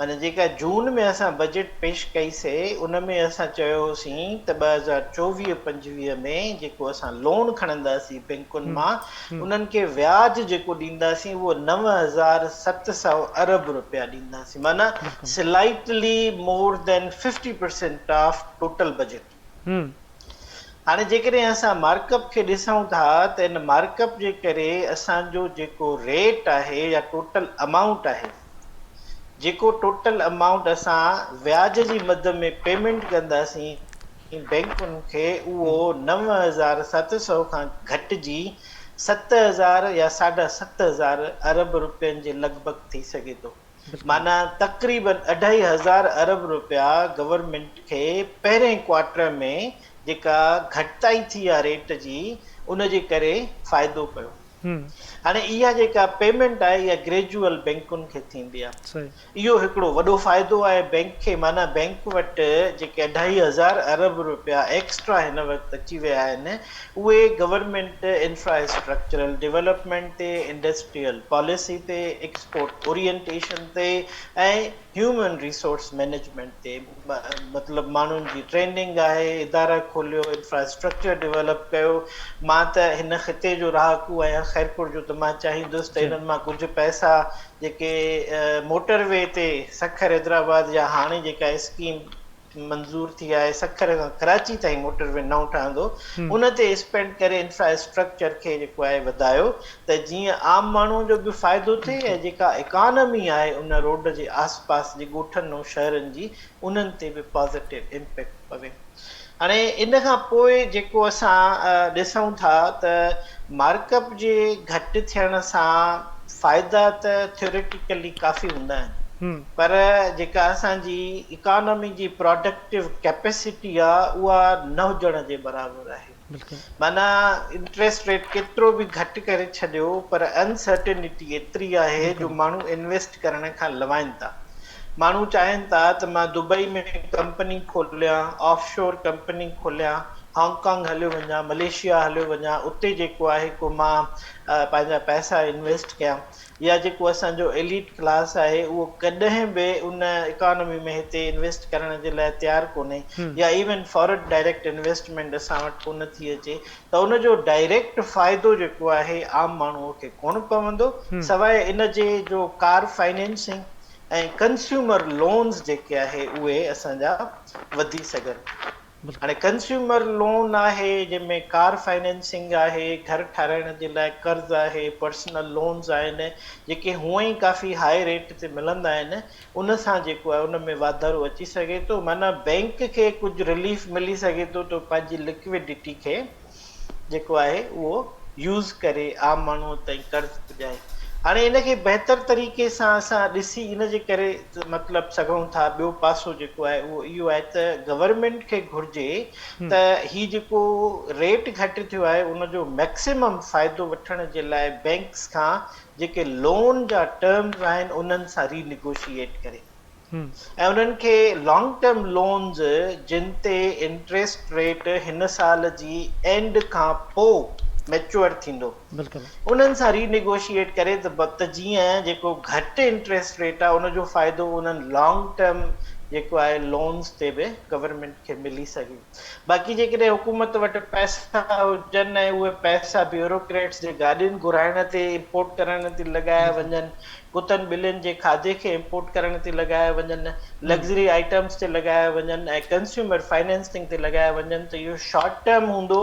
معنيٰ جيڪا جون ۾ اسان بجيٽ پيش ڪئي سي ان ۾ اسان چيو هوسين ته 2024 25 ۾ جيڪو اسان لون کڻنداسين بينڪن مان انهن کي وياج جيڪو ڏينداسين اهو 9700 ارب روپيا ڏينداسين معنيٰ slightly more than 50% of total budget. هاڻي جيڪڏهن اسان مارڪ اپ کي ڏسون ٿا ته ان مارڪ اپ جي ڪري اسان جو جيڪو ريٽ آهي يا ٽوٽل امائونٽ آهي جيڪو ٽوٽل امائونٽ اسان وياج جي مد ۾ پيمينٽ ڪنداسين بينڪن کي اهو 9700 کان گهٽجي 7000 يا ساڍا 7000 ارب روپين جي لڳ ڀڳ ٿي سگهي ٿو. معنيٰ تقريبن اڍائي هزار ارب روپيا گورنمينٽ کي پهرين ڪوارٽر ۾ جيڪا گهٽتائي ٿي آ ريٽ جي ان جي ڪري فائدو پيو. هاڻي اها جيڪا پيمينٽ آهي اها گريجوئل بينڪن کي ٿيندي آ. اهو هڪڙو وڏو فائدو آهي بينڪ کي معنيٰ بينڪ وٽ جيڪي اڍائي هزار ارب روپيا ايڪسٽرا هن وقت اچي ويا آهن اهي گورنمينٽ انفراسٽرڪچرل ڊولپمينٽ تي، انڊسٽريل پاليسي تي، ايڪسپورٽ اورينٽيشن تي ۽ هيومن ريسورس مئنيجمينٽ تي مطلب ماڻهن جي ٽريننگ آهي، ادارا کوليو، انفراسٽرڪچر ڊولپ ڪيو، مان ته هن خطي جو رهاڪو آهيان خيرپور جو ته مان چاهيندس ته انهن مان ڪجهه پئسا جيڪي موٽر وي تي سکر حيدرآباد يا هاڻي جيڪا اسڪيم منظور ٿي آهي سکر کان ڪراچي تائين موٽر وي نئون ٺهندو ان تي اسپينڊ ڪري انفراسٽرڪچر کي جيڪو آهي وڌايو ته جيئن عام ماڻهو جو به فائدو ٿئي ۽ جيڪا اڪانومي آهي ان روڊ جي آس پاس جي ڳوٺن ۽ شهرن جي انهن تي به پازيٽو امپيڪٽ پوي. هاڻي ان کان پوء جيڪو اسان ڏسون ٿا ته مارڪ اپ جي گهٽ ٿيڻ سان فائدا ته ٿيوريٽيڪلي ڪافي هوندا آهن پر جيڪا اسان جي اڪانومي جي پراڊڪٽو ڪيپيسٽي آ اها نه هجڻ جي برابر آهي. معنيٰ انٽريسٽ ريٽ ڪيترو به گهٽ ڪري ڇڏيو پر انسرٽينٽي ايتري آهي جو ماڻهو انويسٽ ڪرڻ کان لوائن ٿا. ماڻهو چاهين ٿا ته مان دبئي ۾ ڪمپني کوليان، آف شور ڪمپني کوليان، هانگ ڪانگ هليو وڃان، ملائيشيا هليو وڃان، اتي جيڪو آهي ڪو مان پنهنجا پئسا انويسٽ ڪيان يا جيڪو اسان جو ايليٽ ڪلاس آهي اهو ڪڏهن به ان اڪانومي ۾ هتي انويسٽ ڪرڻ جي لاء تيار ڪونهي يا ايون فارن ڊائريڪٽ انويسٽمينٽ اسان وٽ ڪونه ٿي اچي ته ان جو ڊائريڪٽ فائدو جيڪو آهي عام ماڻهو کي ڪونه پوندو سواء ان جي جو ڪار فائنينسنگ ۽ ڪنسيومر لونز جيڪي آهي اهي اسان جا وڌي سگهن. هاڻي ڪنسيومر لون آهي جنهن ۾ ڪار فائنينسنگ آهي، گهر ٺاهرائڻ جي لاء قرض آهي، پرسنل لونز آهن جيڪي هونئن ئي ڪافي هاء ريٽ تي ملندا آهن ان سان جيڪو آهي ان ۾ واڌارو اچي سگهي ٿو معنيٰ بئنڪ کي ڪجهه رليف ملي سگهي ٿو ته پنهنجي لڪوڊٽي کي جيڪو آهي اهو يوز ڪري عام ماڻهو تائين قرض پڄائي. هاڻي ان کي بهتر طريقي سان اسان ڏسي ان جي ڪري مطلب سگهون ٿا. ٻيو پاسو جيڪو آهي اهو اهو آهي ته گورنمينٽ کي گهرجي ته هي جيڪو ريٽ گهٽ ٿيو آهي ان جو ميڪسيمم فائدو وٺڻ جي لاء بئنڪس کان جيڪي لون جا ٽرمز آهن انهن سان ري نيگوشيئيٽ ڪري. ۽ انهن کي لانگ ٽرم لونز جن تي انٽريسٽ ريٽ هن سال جي اينڊ کان پو ميچوئر ٿيندو انهن سان ري نيگوشيئيٽ ڪري ته جيئن جيڪو گهٽ انٽريسٽ ريٽ آهي ان جو فائدو انهن لانگ ٽرم جيڪو آهي لونز تي به گورنمينٽ کي ملي سگهي. باقي جيڪڏهن حڪومت وٽ پئسا هجن ۽ اهي پئسا بيوروڪريٽس جي گاڏين گهرائڻ تي امپورٽ ڪرڻ تي لڳايا وڃن، ڪتن ٻلين جي کاڌي کي امپورٽ ڪرڻ تي لڳايا وڃن، لگزري آئٽمز تي لڳايا وڃن ۽ ڪنسيومر فائنانسنگ تي لڳايا وڃن ته اهو شارٽ ٽرم هوندو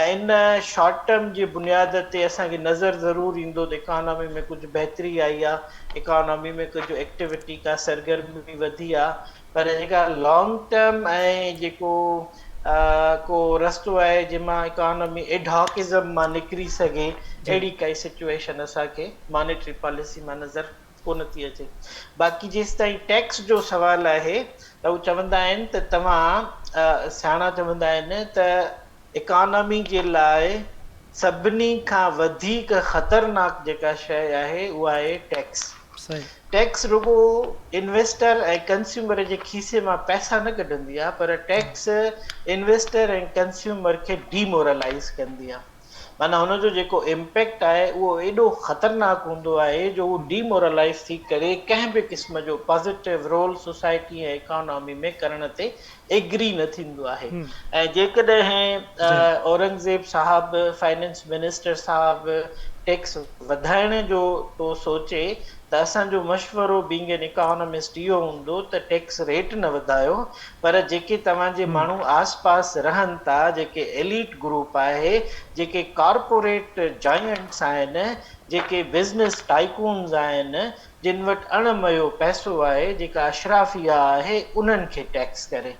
۽ ان شارٽ ٽرم جي بنياد تي اسان کي نظر ضرور ايندو ته اڪانامي ۾ ڪجهه بهتري آئي آهي، اڪانامي ۾ ڪجهه ايڪٽيوٽي ڪا سرگرمي وڌي آهي پر جيڪا لانگ ٽرم ۽ جيڪو ڪو رستو آهي جنهن مان اڪانومي ايڊهاڪزم مان نڪري سگهي اهڙي ڪائي سچوئيشن اسان کي مانيٽري پاليسي مان نظر ڪونه ٿي اچي. باقي جيستائين ٽيڪس جو سوال آهي ته هو چوندا آهن ته توهان سياڻا چوندا آهن ته اڪانومي جي لاء سڀني کان وڌيڪ خطرناڪ جيڪا شيء آهي اها آهي ٽيڪس. ٽيڪس رڳو انويسٽر ۽ ڪنسيومر جي کيسي مان پئسا نه ڪڍندي آهي پر ٽيڪس انويسٽر ۽ ڪنسيومر کي ڊيمورلائيز ڪندي آهي. معنيٰ هن جو جيڪو امپيڪٽ آهي اهو ايڏو خطرناڪ هوندو آهي جو هو ڊيمورلائيز ٿي ڪري ڪنهن به قسم جو پازيٽو رول سوسائٽي ۽ اڪانامي ۾ ڪرڻ تي ايگري نه ٿيندو آهي ۽ جيڪڏهن اورنگزيب صاحب فائننس منسٽر صاحب ٽيڪس وڌائڻ جو ٿو سوچي ته اسان جو مشورو بينگ اين اڪانومسٽ اهو هوندو ته ٽيڪس ريٽ نه وڌايو پر جيڪي توهان جي ماڻهو آس پاس رهن ٿا جيڪي ايليٽ گروپ آهي جيڪي ڪارپوريٽ جائنٽس آهن جيڪي بزنس ٽائيڪونز آهن جن وٽ اڻ ميو پئسو آهي جيڪا اشرافيه آهي انهن کي ٽيڪس ڪري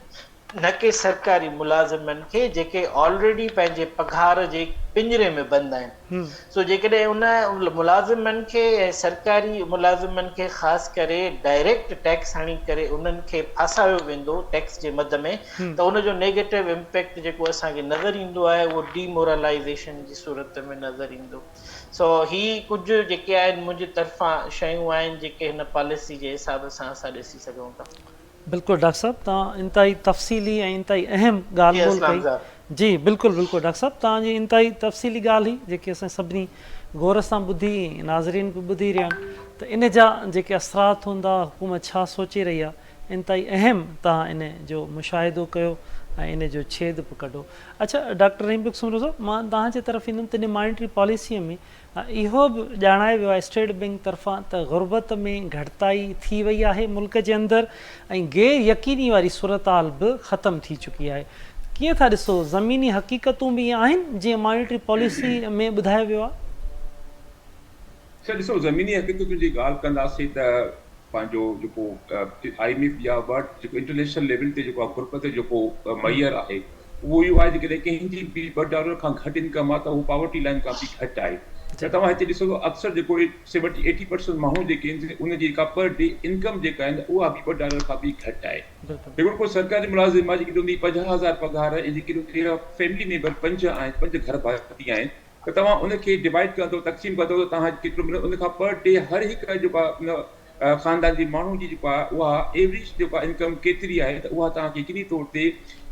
نه ڪي سرڪاري ملازمن کي جيڪي آلريڊي پنهنجي پگهار جي پڃري ۾ بند آهن سو جيڪڏهن ان ملازمن کي ۽ سرڪاري ملازمن کي خاص ڪري ڊائريڪٽ ٽيڪس هڻي ڪري انهن کي ڦاسايو ويندو ٽيڪس جي مد ۾ ته ان جو نيگيٽو امپيڪٽ جيڪو اسان کي نظر ايندو آهي اهو ڊي مورلائيزيشن جي صورت ۾ نظر ايندو سو هي ڪجهه جيڪي آهن منهنجي طرفان شيون آهن جيڪي هن پاليسي جي حساب سان اسان ڏسي سگهون ٿا. بلڪل ڊاڪٽر صاحب توهان انتهائي تفصيلي ۽ انتهائي اهم ڳالهه ٻولهه ڪئي جي بلڪل بلڪل ڊاڪٽر صاحب توهان جي انتهائي تفصيلي ڳالهه هئي جيڪي اسان سڀني غور سان ٻڌي ۽ ناظرين به ٻڌي رهيا آهن ته ان جا جيڪي اثرات هوندا حڪومت ڇا سوچي رهي آهي انتهائي اهم توهان ان جو مشاهدو ڪيو ۽ ان جو ڇيد به ڪڍو اڇا ڊاڪٽر رحيم بخش سومرو صاحب مان توهان جي طرف ايندم ته ان مانيٽري پاليسي ۾ اهو به ڄاڻايو ويو آهي اسٽيٽ بئنڪ طرفان ته غربت ۾ گهٽتائي ٿي وئي آهي ملڪ جي اندر ۽ غير يقيني واري صورتحال به ختم ٿي چڪي آهي ڪيئن ٿا ڏسو زميني حقيقتون به ائين آهن جيئن مانيٽري پاليسي ۾ ٻڌايو ويو آهي؟ سر ڏسو زميني حقيقتن جي ڳالهه ڪنداسين ته پنهنجو جيڪو I M F يا ورلڊ جيڪو انٽرنيشنل ليول تي جيڪو آهي غربت جو جيڪو معيار آهي اهو اهو آهي جيڪڏهن ڪنهن جي به ٻه ڊالر کان گهٽ انڪم آهي ته اهو پاورٽي لائن کان به گهٽ آهي. ته توهان هتي ڏسو ته اڪثر جيڪو سيونٽي ايٽي پرسنٽ ماڻهو جيڪي آهن ان جي جيڪا پر ڊي انڪم جيڪا آهي اها به ٻه ڊالر کان به گهٽ آهي. هڪڙو ڪو سرڪاري ملازم آهي جيڪي ان جي 50 هزار پگهار آهي ۽ جيڪي ان جا فيملي ميمبر پنج آهن پنج گهر ڀاتي آهن ته توهان ان کي ڊوائيڊ ڪندو تقسيم ڪندو ته توهان کي ڪيترو ملندو ان کان پر ڊي هر هڪ جيڪو آهي ان خاندان جي ماڻهو جي جيڪو آهي اها ايوريج جيڪو آهي انڪم ڪيتري آهي ته اها توهان کي يقيني طور تي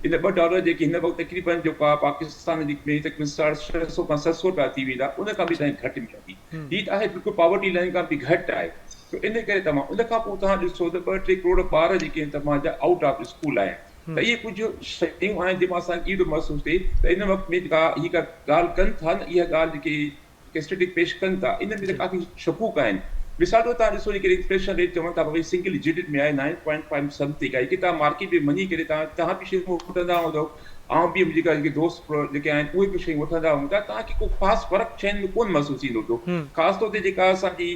ان ٻه ڊالر جيڪي هن وقت تقريبن جيڪو آهي پاڪستان جي ۾ تقريبن ساڍي ڇهه سو کان 700 رپيا ٿي ويندا ان کان به توهان کي گهٽ ملندي هي ته آهي بلڪل پاورٽي لائين کان به گهٽ آهي سو ان ڪري توهان ان کان پوء توهان ڏسو ته ٻه ٽي ڪروڙ ٻار جيڪي آهن توهان جا آئوٽ آف اسڪول آهن ته اهي ڪجهه شيون آهن جنهن مان اسان کي اهو ٿو محسوس ٿئي ته ان وقت ۾ جيڪا هي ڪا ڳالهه ڪن ٿا نه اها ڳالهه جيڪي اسٽيٽڪ پيش ڪن ٿا ان ۾ ته ڪافي شڪوڪ آهن. مثال طور توهان ڏسو جيڪڏهن انفليشن ريٽ چون ٿا ڀئي سنگل ڊجٽ ۾ آهي نائن پوائنٽ فائيو سمٿنگ آهي جيڪي توهان مارڪيٽ ۾ وڃي ڪري توهان توهان به شيون وٺندا هوندؤ آئون به منهنجا جيڪي دوست جيڪي آهن اهي به شيون وٺندا هوندا توهان کي ڪو خاص فرق شين ۾ ڪونه محسوس ٿيندو هوندو خاص طور تي جيڪا اسان جي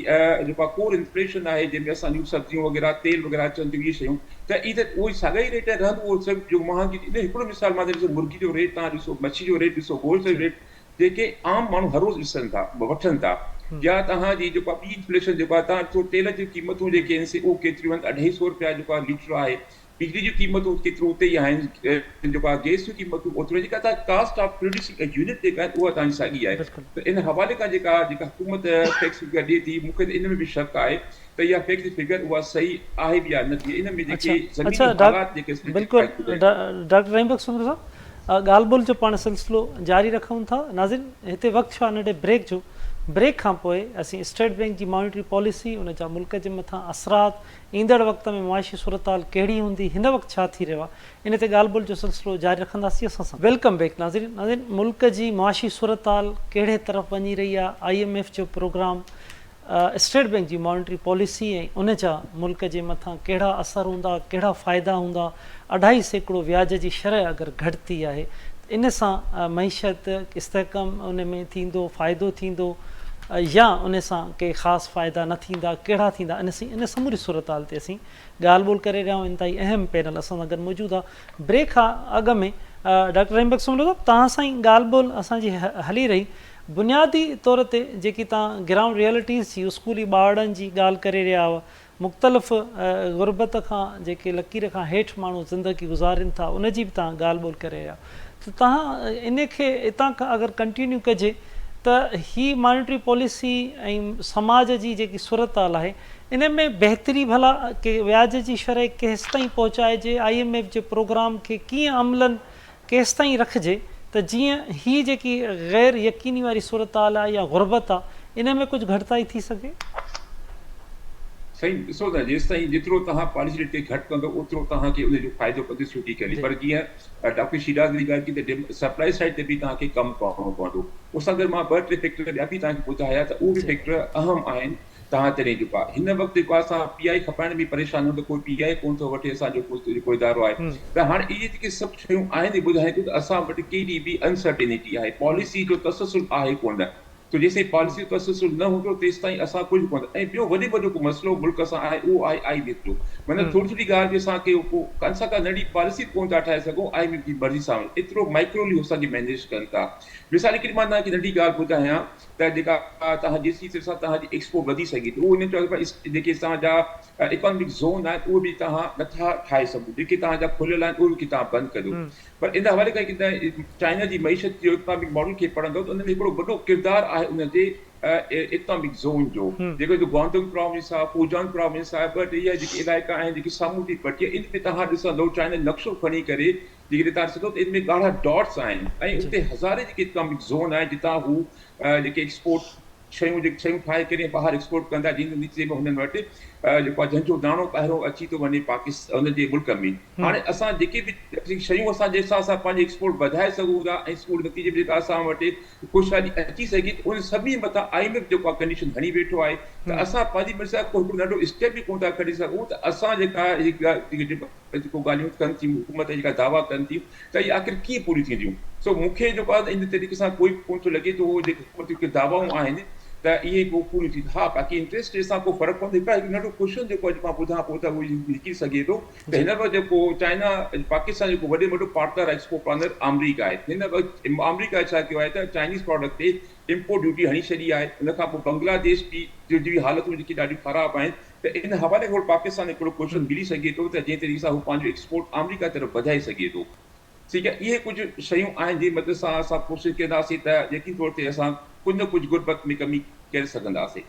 جيڪا ڪور انفليشن آهي جنهن ۾ اسان جون سبزيون وغيره تيل وغيره اچن ٿيون اهي شيون ته اهي ته اهي ساڳا ئي ريٽ رهندو اهو سڀ جو مهانگي هڪڙو مثال مان ڏسو مرغي جو ريٽ توهان ڏسو مڇي جو ريٽ ڏسو گوشت جو ريٽ جيڪي عام ماڻهو هر روز ڏسن ٿا وٺن ٿا يا توهان جي جيڪو ٻي انفليشن جيڪو آهي توهان ڏسو تيل جون قيمتون جيڪي آهن سي اهو ڪيتريون آهن اڍائي سو رپيا جيڪو آهي ليٽر آهي بجلي جون قيمتون ڪيترو اتي ئي آهن جيڪو آهي گيس جون قيمتون اوتريون جيڪا توهان cost of producing A unit جيڪا آهي اها توهان جي ساڳي آهي ته ان حوالي کان جيڪا جيڪا حڪومت ٽيڪس فگر ڏئي ٿي مون کي ته ان ۾ به شڪ آهي ته اها فيڪٽ فگر اها صحيح آهي به يا نه به ان ۾ جيڪي زميني حالات جيڪي بلڪل ڊاڪٽر رحيم بخش سومرو صاحب ڳالهه ٻولهه جو پاڻ سلسلو جاري رکون ٿا. ناظرين هتي وقت ٿيو آهي ننڍي بريڪ جو. بريڪ کان پوء اسين اسٽيٽ بينڪ جي مانيٽري پاليسي، ان جا ملڪ جي مٿان اثرات، ايندڙ وقت ۾ معاشي صورتحال ڪهڙي هوندي، هن وقت ڇا ٿي رهيو آهي، ان تي ڳالهه ٻولهه جو سلسلو جاري رکنداسين. اسان سان. Welcome back ناظرين. ناظرين ملڪ جي معاشي صورتحال ڪهڙي طرف وڃي رهي آهي، I M F جو پروگرام، اسٽيٽ بينڪ جي مانيٽري پاليسي ۽ ان جا ملڪ جي مٿان ڪهڙا اثر هوندا، ڪهڙا فائدا هوندا، 2.5% وياج جي شرح اگر گهٽ ٿي آهي ته ان سان معيشت استحڪام ان ۾ ٿيندو، فائدو ٿيندو يا ان سان ڪي خاص فائدا نه ٿيندا، ڪهڙا ٿيندا ان سموري صورتحال تي اسين ڳالهه ٻولهه ڪري رهيا آهيون، انتهائي اهم پينل اسان سان گڏ موجود آهي. بريڪ کان اڳ ۾ ڊاڪٽر رحيم بخش سومرو صاحب توهان سان ئي ڳالهه ٻولهه اسان جي هلي رهي، بنيادي طور تي جيڪي توهان گرائونڊ ريئلٽيز جي اسڪولي ٻارڙن جي ڳالهه ڪري رهيا هئا، مختلف غربت کان جيڪي لڪير کان هيٺ ماڻهو زندگي گذارين ٿا ان جي به توهان ڳالهه ٻولهه ڪري رهيا ته توهان ان کي اتان کان اگر ڪنٽينيو ڪجي ته هي مانيٽري پاليسي ۽ سماج جي جيڪي صورتحال آهي ان ۾ بهتري ڀلا ڪي وياج جي شرح ڪيستائين پهچائجي I M F جي پروگرام کي ڪيئن عملن ڪيستائين رکجي ته جيئن هي جيڪي غير يقيني واري صورتحال آهي يا غربت آهي ان ۾ ڪجهه گهٽتائي ٿي سگهي؟ سائين ڏسو ته جيستائين جيترو توهان پاليسي ريٽ کي گهٽ ڪندو اوترو توهان کي ان جو فائدو پوندو سيوٽيڪلي پر جيئن ڊاڪٽر شيراز علي ڳالهه ڪئي ته سپلائي سائيڊ تي به توهان کي ڪم ڪرڻو پوندو ان سان گڏ مان ٻه ٽي فيڪٽر ٻيا به توهان کي ٻڌايا ته اهي به فيڪٽر اهم آهن توهان تڏهن جيڪو آهي هن وقت جيڪو آهي اسان پي آء کپائڻ ۾ پريشان آهيون ته ڪوئي پي آء ڪونه ٿو وٺي اسان جو ڪو جيڪو ادارو آهي ته هاڻي اهي جيڪي سڀ شيون آهن اهي ٻڌائين ٿيون ته اسان وٽ ڪيڏي به انسرٽينٽي آهي پاليسي جو تسلسل آهي ڪونه ته جيستائين پاليسي جو تسلسل نه هوندو تيستائين اسان ڪجهه ڪونه ۽ ٻيو وڏي ۾ وڏو جيڪو مسئلو ملڪ سان آهي اهو آهي I M F جو معنيٰ ٿوري ٿوري ڳالهه به اسان کي ڪو اسان ڪا ننڍي پاليسي به ڪونه ٿا ٺاهي سگهون I M F جي مرضي سان ايترو مائڪرولي اسان کي مينيج ڪن ٿا مثال هڪڙي مان توهان کي ننڍي ڳالهه ٻڌايان ته جيڪا توهان جي سي سان توهان جي ايڪسپورٽ وڌي سگهي ٿي اهو انهن چيو ته جيڪي توهان جا اڪانمڪ زون آهن اهي به توهان نٿا ٺاهي سگهو جيڪي توهان جا کليل آهن اهي به توهان بند ڪريو پر ان حوالي کان جيڪڏهن چائنا جي معيشت جو اڪانمڪ ماڊل کي پڙهندو ته ان ۾ هڪڙو وڏو ڪردار آهي ان جي اڪانمڪ زون جو جيڪو گوانڊونگ پراونس آهي فوجان پراونس آهي ٻه ٽي اها جيڪي علائقا آهن جيڪي سامونڊي پٽي ان ۾ توهان ڏسندو چائنا نقشو کڻي ڪري جيڪڏهن توهان ڏسندو ته ان ۾ ڳاڙها ڊاٽس آهن ۽ اتي هزارين جيڪي اڪنامڪ زون آهن جتان هو جيڪي ايڪسپورٽ شيون جيڪي شيون ٺاهي ڪري ٻاهر ايڪسپورٽ ڪندا جنهن جي نتيجي ۾ هنن وٽ جيڪو آهي جنهن جو داڻو ٻاهرون اچي ٿو وڃي پاڪستان هن جي ملڪ ۾ هاڻي اسان جيڪي به شيون اسان جنهن سان اسان پنهنجي ايڪسپورٽ وڌائي سگهون ٿا ۽ ايڪسپورٽ نتيجي ۾ جيڪا اسان وٽ خوشحالي اچي سگهي ٿي ان سڀني مٿان I M F جيڪو آهي ڪنڊيشن هڻي ويٺو آهي ته اسان پنهنجي مرضي سان ڪو هڪڙو ننڍو اسٽيپ به ڪونه ٿا کڻي سگهون ته اسان جيڪا جيڪا جيڪو ڳالهيون ڪن ٿيون حڪومت جيڪا دعويٰ ڪن ٿيون ته اهي آخر ڪيئن پوريون ٿينديون سو مون کي جيڪو آهي ان طريقي سان ڪوئي به ڪونه ٿو لڳي ته اهو جيڪي حڪومت جون دعوائون آهن ته ته اهي پوء پوريون ٿي ها باقي انٽريسٽ ريٽ سان ڪو فرق پوندو هڪ هڪ ننڍو ڪوشچن جيڪو اڄ مان ٻڌان پيو ته اهو نڪري سگهي ٿو ته هن وقت جيڪو چائنا پاڪستان جيڪو وڏي ۾ وڏو پارٽنر آهي ايڪسپورٽ پارٽنر آمريڪا آهي هن وقت آمريڪا ڇا ڪيو آهي ته چائنيز پراڊڪٽ تي امپورٽ ڊيوٽي هڻي ڇڏي آهي ان کان پوء بنگلاديش به جون حالتون جيڪي ڏاڍيون خراب آهن ته ان حوالي کان پاڪستان هڪڙو ڪوشچن ملي سگهي ٿو ته جنهن طريقي سان هو پنهنجو ايڪسپورٽ آمريڪا طرف وڌائي سگهي ٿو ٺيڪ آهي اهي ڪجهه شيون آهن جنهن مدد سان اسان ڪوشش ڪنداسين ته يقين طور تي اسان ڪجهه نه ڪجهه غربت ۾ ڪمي ڪري سگهنداسين.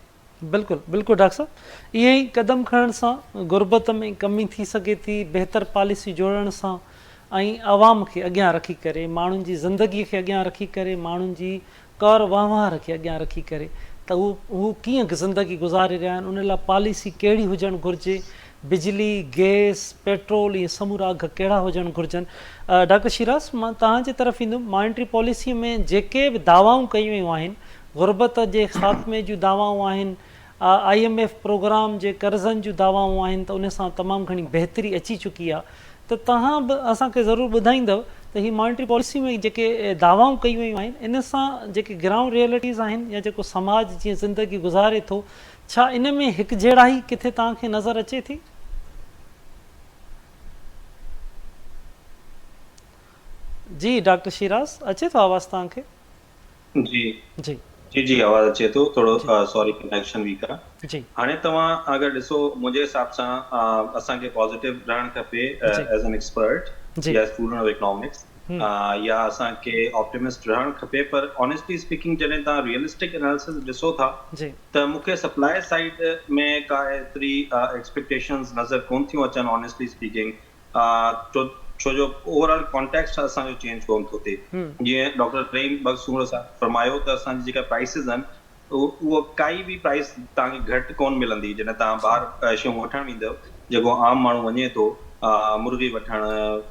بلڪل بلڪل ڊاڪٽر صاحب ايئن ئي قدم کڻڻ سان غربت ۾ ڪمي ٿي سگهي ٿي بهتر پاليسي جوڙڻ سان ۽ عوام کي اڳيان رکي ڪري ماڻهن جي زندگي کي اڳيان رکي ڪري ماڻهن جي ڪار وهنوار کي اڳيان رکي ڪري ته هو هو ڪيئن زندگي گذاري رهيا آهن ان لاء پاليسي ڪهڙي هجڻ گهرجي، بجلي، گئس، پيٽرول اهي سمورا اگهه ڪهڙا هجڻ گهرجن. ڊاڪٽر شيراز مان توهان جي طرف ايندم مانيٽري پاليسي ۾ جيڪي به دعوائون ڪيون ويون آهن غربت جي خاتمي جون دعوائون آهن I M F programme جي قرضن جون دعوائون آهن ته ان سان تمام گهڻي بهتري اچي چڪي آهي ته توهان به اسان کي ضرور ٻڌائيندؤ ته هي مانيٽري پاليسي ۾ جيڪي دعوائون ڪيون ويون آهن ان سان جيڪي گرائونڊ ريئلٽيز آهن يا جيڪو سماج جيئن زندگي گذاري ٿو ڇا ان ۾ هڪجهڙائي ڪٿي توهان کي نظر اچي ٿي؟ جي ڊاڪٽر شيراز اچي ٿو آواز توهان کي؟ جي جي جي جي آواز اچي ٿو ٿورو سوري ڪنيڪشن ويڪ آ جي هاڻي توهان اگر ڏسو منهنجي حساب سان اسان کي پازيٽو رهڻ کپي ايز ان ايڪسپرٽ يا اسٽوڊنٽ آف اڪنامڪس يا اسان کي آپٽيمسٽ رهڻ کپي پر آنيسٽلي اسپيڪنگ جڏهن توهان ريئلسٽڪ انالسس ڏسو ٿا ته مون کي سپلاء سائيڊ ۾ ڪا ايتري ايڪسپيڪٽيشنز نظر ڪون ٿيون اچن آنيسٽلي اسپيڪنگ ڇو جو اوور آل ڪانٽيڪسٽ اسان جو چينج ڪون ٿو ٿئي. جيئن ڊاڪٽر رحيم بخش سومرو صاحب فرمايو ته اسان جي جيڪا پرائسز آهن اهو ڪائي به پرائس توهان کي گهٽ ڪون ملندي جڏهن توهان ٻاهر شيون وٺڻ ويندؤ جيڪو عام ماڻهو وڃي ٿو مرغي وٺڻ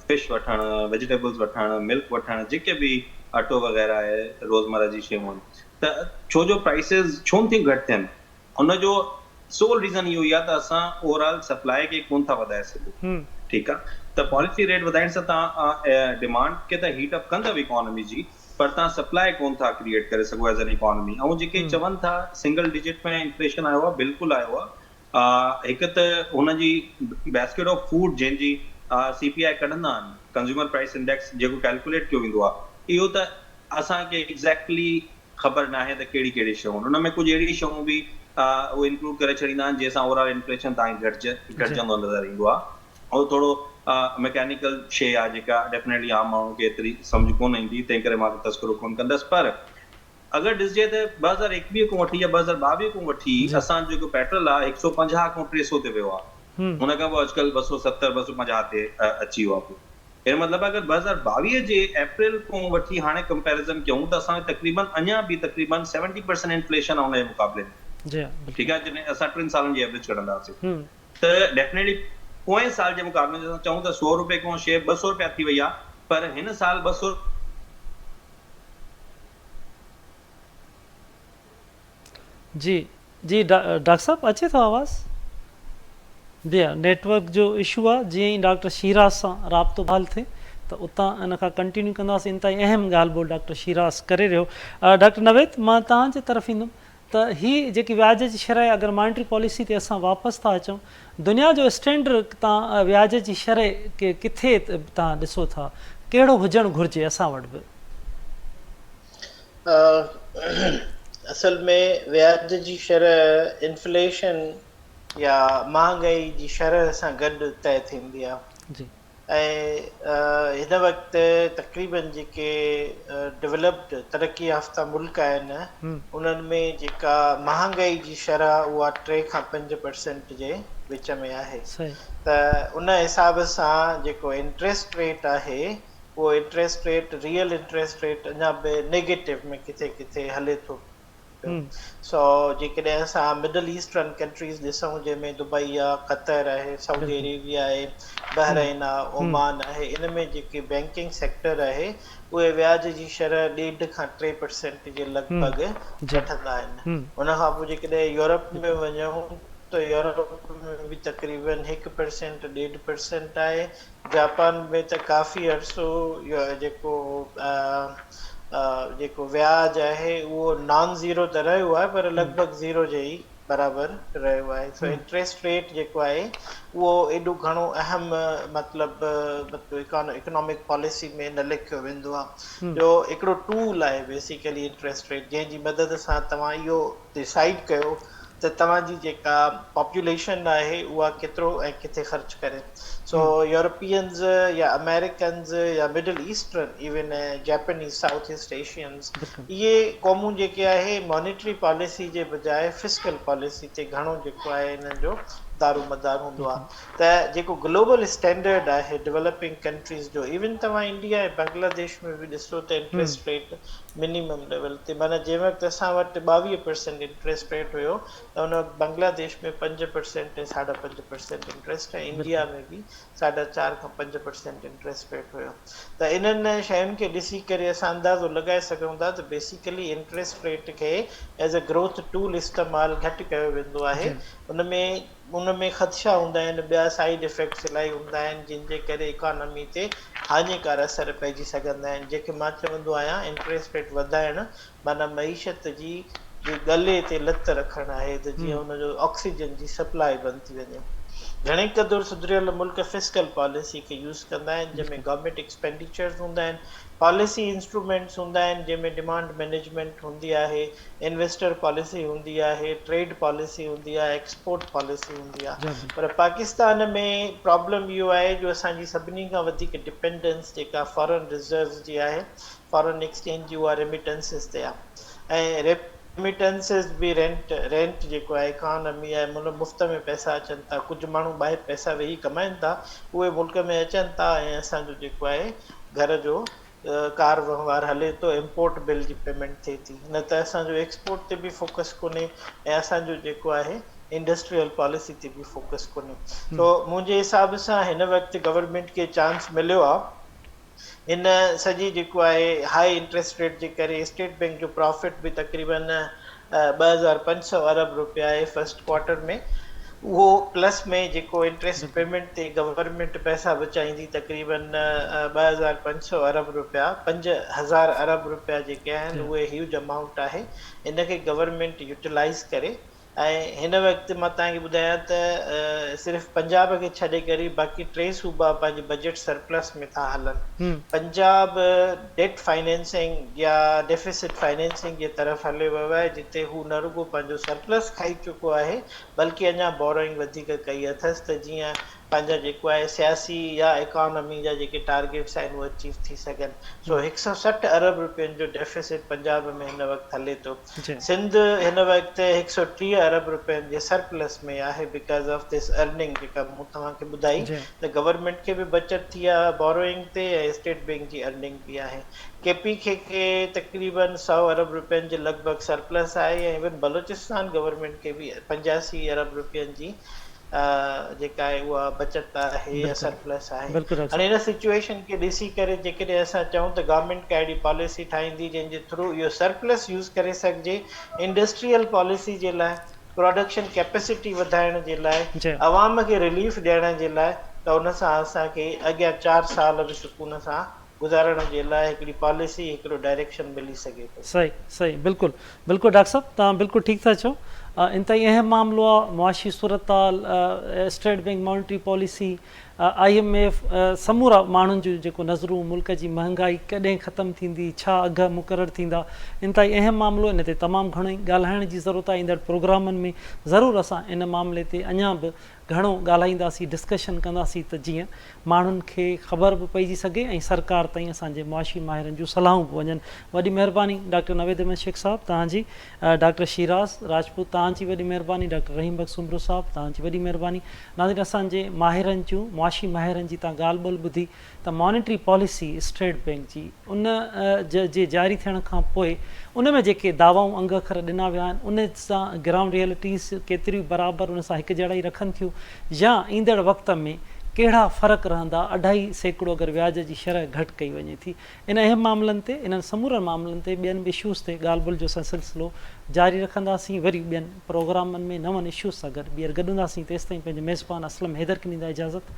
فش وٺڻ ويجيٽيبلز وٺڻ ملڪ وٺڻ جيڪي به اٽو وغيره آهي روزمره جي شيون آهن ته ڇو جو پرائسز ڇو نٿيون گهٽ ٿين ان جو سول ريزن اهو ئي آهي ته اسان اوور آل سپلاء کي ڪونه ٿا وڌائي سگهون ٺيڪ آهي ته پاليسي ريٽ وڌائڻ سان توهان ڊمانڊ کي ته هيٽ اپ ڪندؤ اڪانومي جي پر توهان سپلاء ڪونه ٿا ڪريئيٽ ڪري سگهو ايز ان اڪانومي ۽ جيڪي چون ٿا سنگل ڊجٽ ۾ انفليشن آيو آهي بلڪل آيو آهي هڪ ته هن جي بيسڪيٽ آف فوڊ جنهن جي سي پي آء ڪڍندا آهن ڪنزيومر پرائس انڊيڪس جيڪو ڪيلڪوليٽ ڪيو ويندو آهي اهو ته اسان کي ايگزيڪٽلي خبر ناهي ته ڪهڙي ڪهڙي شيون آهن ان ۾ ڪجهه اهڙي شيون به اهي انڪلوڊ ڪري ڇڏيندا آهن جنهن سان اوور آل انفليشن تائين گهٽجي گهٽجندو نظر ايندو آهي اهو ٿورو مڪينيڪل شيء آهي جيڪا ڊيفنيٽلي عام ماڻهو کي ايتري سمجهه ڪونه ايندي تنهن ڪري مان تذڪرو ڪونه ڪندس پر اگر ڏسجي ته 2021 کان وٺي يا 2022 کان وٺي اسان جو جيڪو پيٽرول آهي 150 کان 300 تي ويو آهي ان کان پوء اڄڪلهه 270 250 تي اچي ويو آهي اهڙو مطلب اگر 2022 جي اپريل کان وٺي هاڻي ڪمپيريزن ڪيون ته اسان کي تقريبن اڃا به تقريبن سيونٽي پرسنٽ انفليشن آهي ان جي مقابلي ۾ جي ها بلڪل ٺيڪ آهي جڏهن اسان ٽن سالن جي ايوريج ڪڍنداسين ته ڊيفنيٽلي پوئين سال جي مقابلي ۾ اسان چئون ته سو روپئي کان شيء 200 روپيا ٿي وئي آهي پر هن سال 200 جي جي ڊاڪٽر صاحب اچي ٿو آواز جي ها نيٽ ورڪ جو اشو آ جيئن ئي ڊاڪٽر شيراز سان رابطو بحال ٿئي ته اتان ان کان ڪنٽينيو ڪنداسين انتهائي اهم ڳالهه ٻولهه ڊاڪٽر شيراز ڪري رهيو ڊاڪٽر نويد مان توهان جي طرف ايندم ته هي جيڪي وياج جي شرح اگر مانيٽري پاليسي تي اسان واپس ٿا اچون دنيا جو اسٽينڊرڊ تان وياج جي شرح ڪٿي تان ڏسو ٿا ڪهڙو هجڻ گهرجي اسان وٽ به. اصل ۾ وياج جي شرح انفليشن يا مهانگائي جي شرح سان گڏ طئي ٿيندي آهي ۽ هن وقت تقريبن جيڪي ڊولپڊ ترقي يافته ملڪ آهن انهن ۾ جيڪا مهانگائي جي شرح اها 3 کان 5 پرسنٽ جي وچ ۾ آهي ته ان حساب سان جيڪو انٽريسٽ ريٽ آهي اهو interest rate real interest rate اڃا به نيگيٽو ۾ ڪٿي ڪٿي هلي ٿو پيو. سو جيڪڏهن اسان مڊل ايسٽرن ڪنٽريز ڏسون جنهن ۾ دبئي آ، قطر آهي، سعودي اريبيا آهي، بحرين آ، اومان آهي ان ۾ جيڪي بينڪنگ سيڪٽر آهي اهي وياج جي شرح ڏيڍ کان 3 پرسينٽ جي لڳ ڀڳ وٺندا آهن. ان کان پوء جيڪڏهن يورپ ۾ وڃون ته يورپ ۾ به تقريبن 1 پرسينٽ 1.5 پرسينٽ آهي. جاپان ۾ ته ڪافي عرصو جيڪو جيڪو وياج آهي اهو نان زيرو ته رهيو آهي پر لڳ ڀڳ زيرو جي ئي برابر رهيو آهي سو انٽريسٽ ريٽ جيڪو آهي اهو ايڏو گهڻو اهم مطلب اڪنامڪ پاليسي ۾ نه ليکيو ويندو آهي جو هڪڙو ٽول آهي بيسيڪلي انٽريسٽ ريٽ جنهن جي مدد سان توهان اهو ڊسائيڊ ڪيو ته توهان جي جيڪا پاپوليشن آهي اها ڪيترو ۽ ڪٿي خرچ ڪري سو يورپينز يا آمريڪنز يا middle eastern even Japanese south east Asians اهي قومون جيڪي آهي مانيٽري پاليسي جي بجاء فسڪل پاليسي تي گهڻو جيڪو آهي انهن جو دارو مدار هوندو آهي ته جيڪو گلوبل اسٽينڊرڊ آهي ڊولپنگ ڪنٽريز جو ايون توهان انڊيا ۽ بنگلاديش ۾ به ڏسو ته انٽريسٽ ريٽ منيمم ليول تي معنيٰ جنهن وقت اسان وٽ 22 پرسينٽ انٽريسٽ ريٽ هيو ته ان وقت بنگلاديش ۾ 5 پرسينٽ ۽ ساڍا 5 پرسينٽ انٽريسٽ ۽ انڊيا ۾ به ساڍا چار کان 5 پرسينٽ انٽريسٽ ريٽ هيو ته انهن شين کي ڏسي ڪري اسان اندازو لڳائي سگهون ٿا ته بيسيڪلي انٽريسٽ ريٽ کي ايز اي گروٿ ٽول استعمال گهٽ ڪيو ويندو آهي ان ۾ ان ۾ خدشا هوندا آهن، ٻيا سائيڊ افيڪٽس الاهي هوندا آهن جن جي ڪري اڪانومي تي هاڃيڪار اثر پئجي سگهندا آهن جنهن کي مان چوندو آهيان انٽريسٽ ريٽ وڌائڻ معنيٰ معيشت جي جي ڳلي تي لت رکڻ آهي ته جيئن ان جو آڪسيجن جي سپلاء بند ٿي وڃي. گهڻي قدر سڌريل ملڪ فسڪل پاليسي کي يوز ڪندا آهن جنهن ۾ گورنمينٽ ايڪسپينڊيچرز هوندا آهن، پاليسي انسٽرومينٽس هوندا آهن جنهن ۾ ڊمانڊ مئنيجمينٽ هوندي آهي، انويسٽر پاليسي هوندي آهي، ٽريڊ پاليسي هوندي آهي، ايڪسپورٽ پاليسي هوندي آهي پر پاڪستان ۾ پرابلم اهو آهي جو اسان جي سڀني کان وڌيڪ ڊپينڊنس جيڪا فارن ريزروز جي آهي فارن ايڪسچينج جي اها ريميٽنسز تي آهي ۽ ريميٽنسز به رينٽ رينٽ جيڪو آهي اڪانومي آهي مطلب مفت ۾ پئسا اچن ٿا ڪجهه ماڻهو ٻاهر پئسا ويهي ڪمائن ٿا اهي ملڪ ۾ اچن ٿا ۽ اسان جو جيڪو آهي گهر جو ڪار وهنوار هلي ٿو امپورٽ بل جي پيمينٽ ٿئي ٿي نه ته اسان جو ايڪسپورٽ تي به فوڪس ڪونهي ۽ اسان جو جيڪو آهي انڊسٽريل پاليسي تي به فوڪس ڪونهي سو منهنجي حساب سان هن وقت گورنمينٽ کي چانس مليو آ هن سڄي جيڪو آهي هائي انٽريسٽ ريٽ جي ڪري اسٽيٽ بينڪ جو پرافٽ به تقريبن 2500 ارب روپيا آهي فرسٽ ڪوارٽر ۾ اهو پلس ۾ جيڪو انٽريسٽ پيمينٽ تي گورنمينٽ پئسا بچائيندي تقريبن 2500 ارب روپيا 5000 ارب روپيا جيڪي آهن اهي هيوج امائونٽ آهي ان کي گورنمينٽ يوٽيلائز ڪري ۽ هن وقت مان توهان کي ٻڌايان ته صرف پنجاب کي ڇڏي ڪري باقي ٽي صوبا پنهنجي بجيٽ سرپلس ۾ ٿا هلن. پنجاب ڊيٽ فائنينسنگ يا ڊيفيسٽ فائنينسنگ جي طرف هليو ويو آهي جتي هو نه رڳو پنهنجو سرپلس کائي چڪو آهي بلڪه اڃا بوروئنگ وڌيڪ ڪئي اٿس ته جيئن پنهنجا جيڪو آهي سياسي يا اڪانومي جا جيڪي ٽارگيٽس آهن اهي اچيو ٿي سگهن. سو 160 ارب روپين جو ڊيفيسٽ پنجاب ۾ هن وقت هلي ٿو. سنڌ هن وقت 130 ارب روپين جي سرپلس ۾ آهي because of this earning جيڪا مون توهان کي ٻڌائي ته گورنمينٽ کي به بچت ٿي آهي بوروئنگ تي ۽ اسٽيٽ بينڪ جي ارننگ به آهي. ڪي پي کي کي تقريبن 100 ارب روپين جي لڳ ڀڳ سرپلس آهي ۽ ايون بلوچستان گورنمينٽ کي به 85 ارب روپين جي جيڪا آهي اها بچت آهي يا سرپلس آهي. هاڻي ان سچوئيشن کي ڏسي ڪري جيڪڏهن اسان چئون ته گورنمينٽ ڪا اهڙي پاليسي ٺاهيندي جنهن جي ٿرو اهو سرپلس يوز ڪري سگهجي انڊسٽريل پاليسي جي لاء، پراڊڪشن ڪيپيسٽي وڌائڻ جي لاء، عوام کي رليف ڏيڻ جي لاء ته ان سان اسان کي اڳيان چار سال به سڪون سان گذارڻ جي لاء هڪڙي پاليسي هڪڙو ڊائريڪشن ملي سگهي ٿو. صحيح صحيح بلڪل بلڪل ڊاڪٽر صاحب توهان بلڪل ٺيڪ ٿا چئو انتهائي اهم معاملو آ معاشي صورتحال state bank monetary policy I M F سمورا ماڻهن جون جيڪو نظرون ملڪ جي مهنگائي ڪڏهن ختم ٿيندي ڇا اگهه مقرر ٿيندا انتهائي اهم معاملو ان تي تمام گهڻو ئي ڳالهائڻ جي ضرورت آ ايندڙ پروگرامن ۾ ضرور اسان ان معاملي تي اڃا به گهڻو ڳالهائينداسين ڊسڪشن ڪنداسين ته جيئن ماڻهن کي خبر به پئجي سگهي ۽ سرڪار تائين اسان جي معاشي ماهرن جون صلاحون به وڃن وڏي مهرباني ڊاڪٽر نويد احمد شيخ صاحب توهان جي ڊاڪٽر شيراز راجپوت توهان جي وڏي مهرباني ڊاڪٽر رحيم بخش سومرو صاحب توهان جي وڏي مهرباني ناظرين اسان جي ماهرن جون معاشي ماهرن جي توهان ڳالهه ٻولهه ٻڌي ته مانيٽري پاليسي اسٽيٽ بينڪ جي ان جي جاري ٿيڻ کان پوء ان ۾ جيڪي دعوائون انگ اکر ڏنا ويا آهن ان سان گرائونڊ ريئلٽيز ڪيتريون برابر ان سان هڪجهڙائي رکن ٿيون يا ايندڙ وقت ۾ ڪهڙا فرق رهندا 2.5% اگر وياج جي شرح گهٽ ڪئي وڃي ٿي ان اهم معاملن تي انهن سمورن معاملن تي ٻين به اشوز تي ڳالهه ٻولهه جو اسان سلسلو جاري رکنداسين وري ٻين پروگرامن ۾ نون اشوز سان گڏ ٻيهر گڏ هونداسين تيستائين پنهنجي ميزبان اسلم حيدر کي ڏيندا اجازت.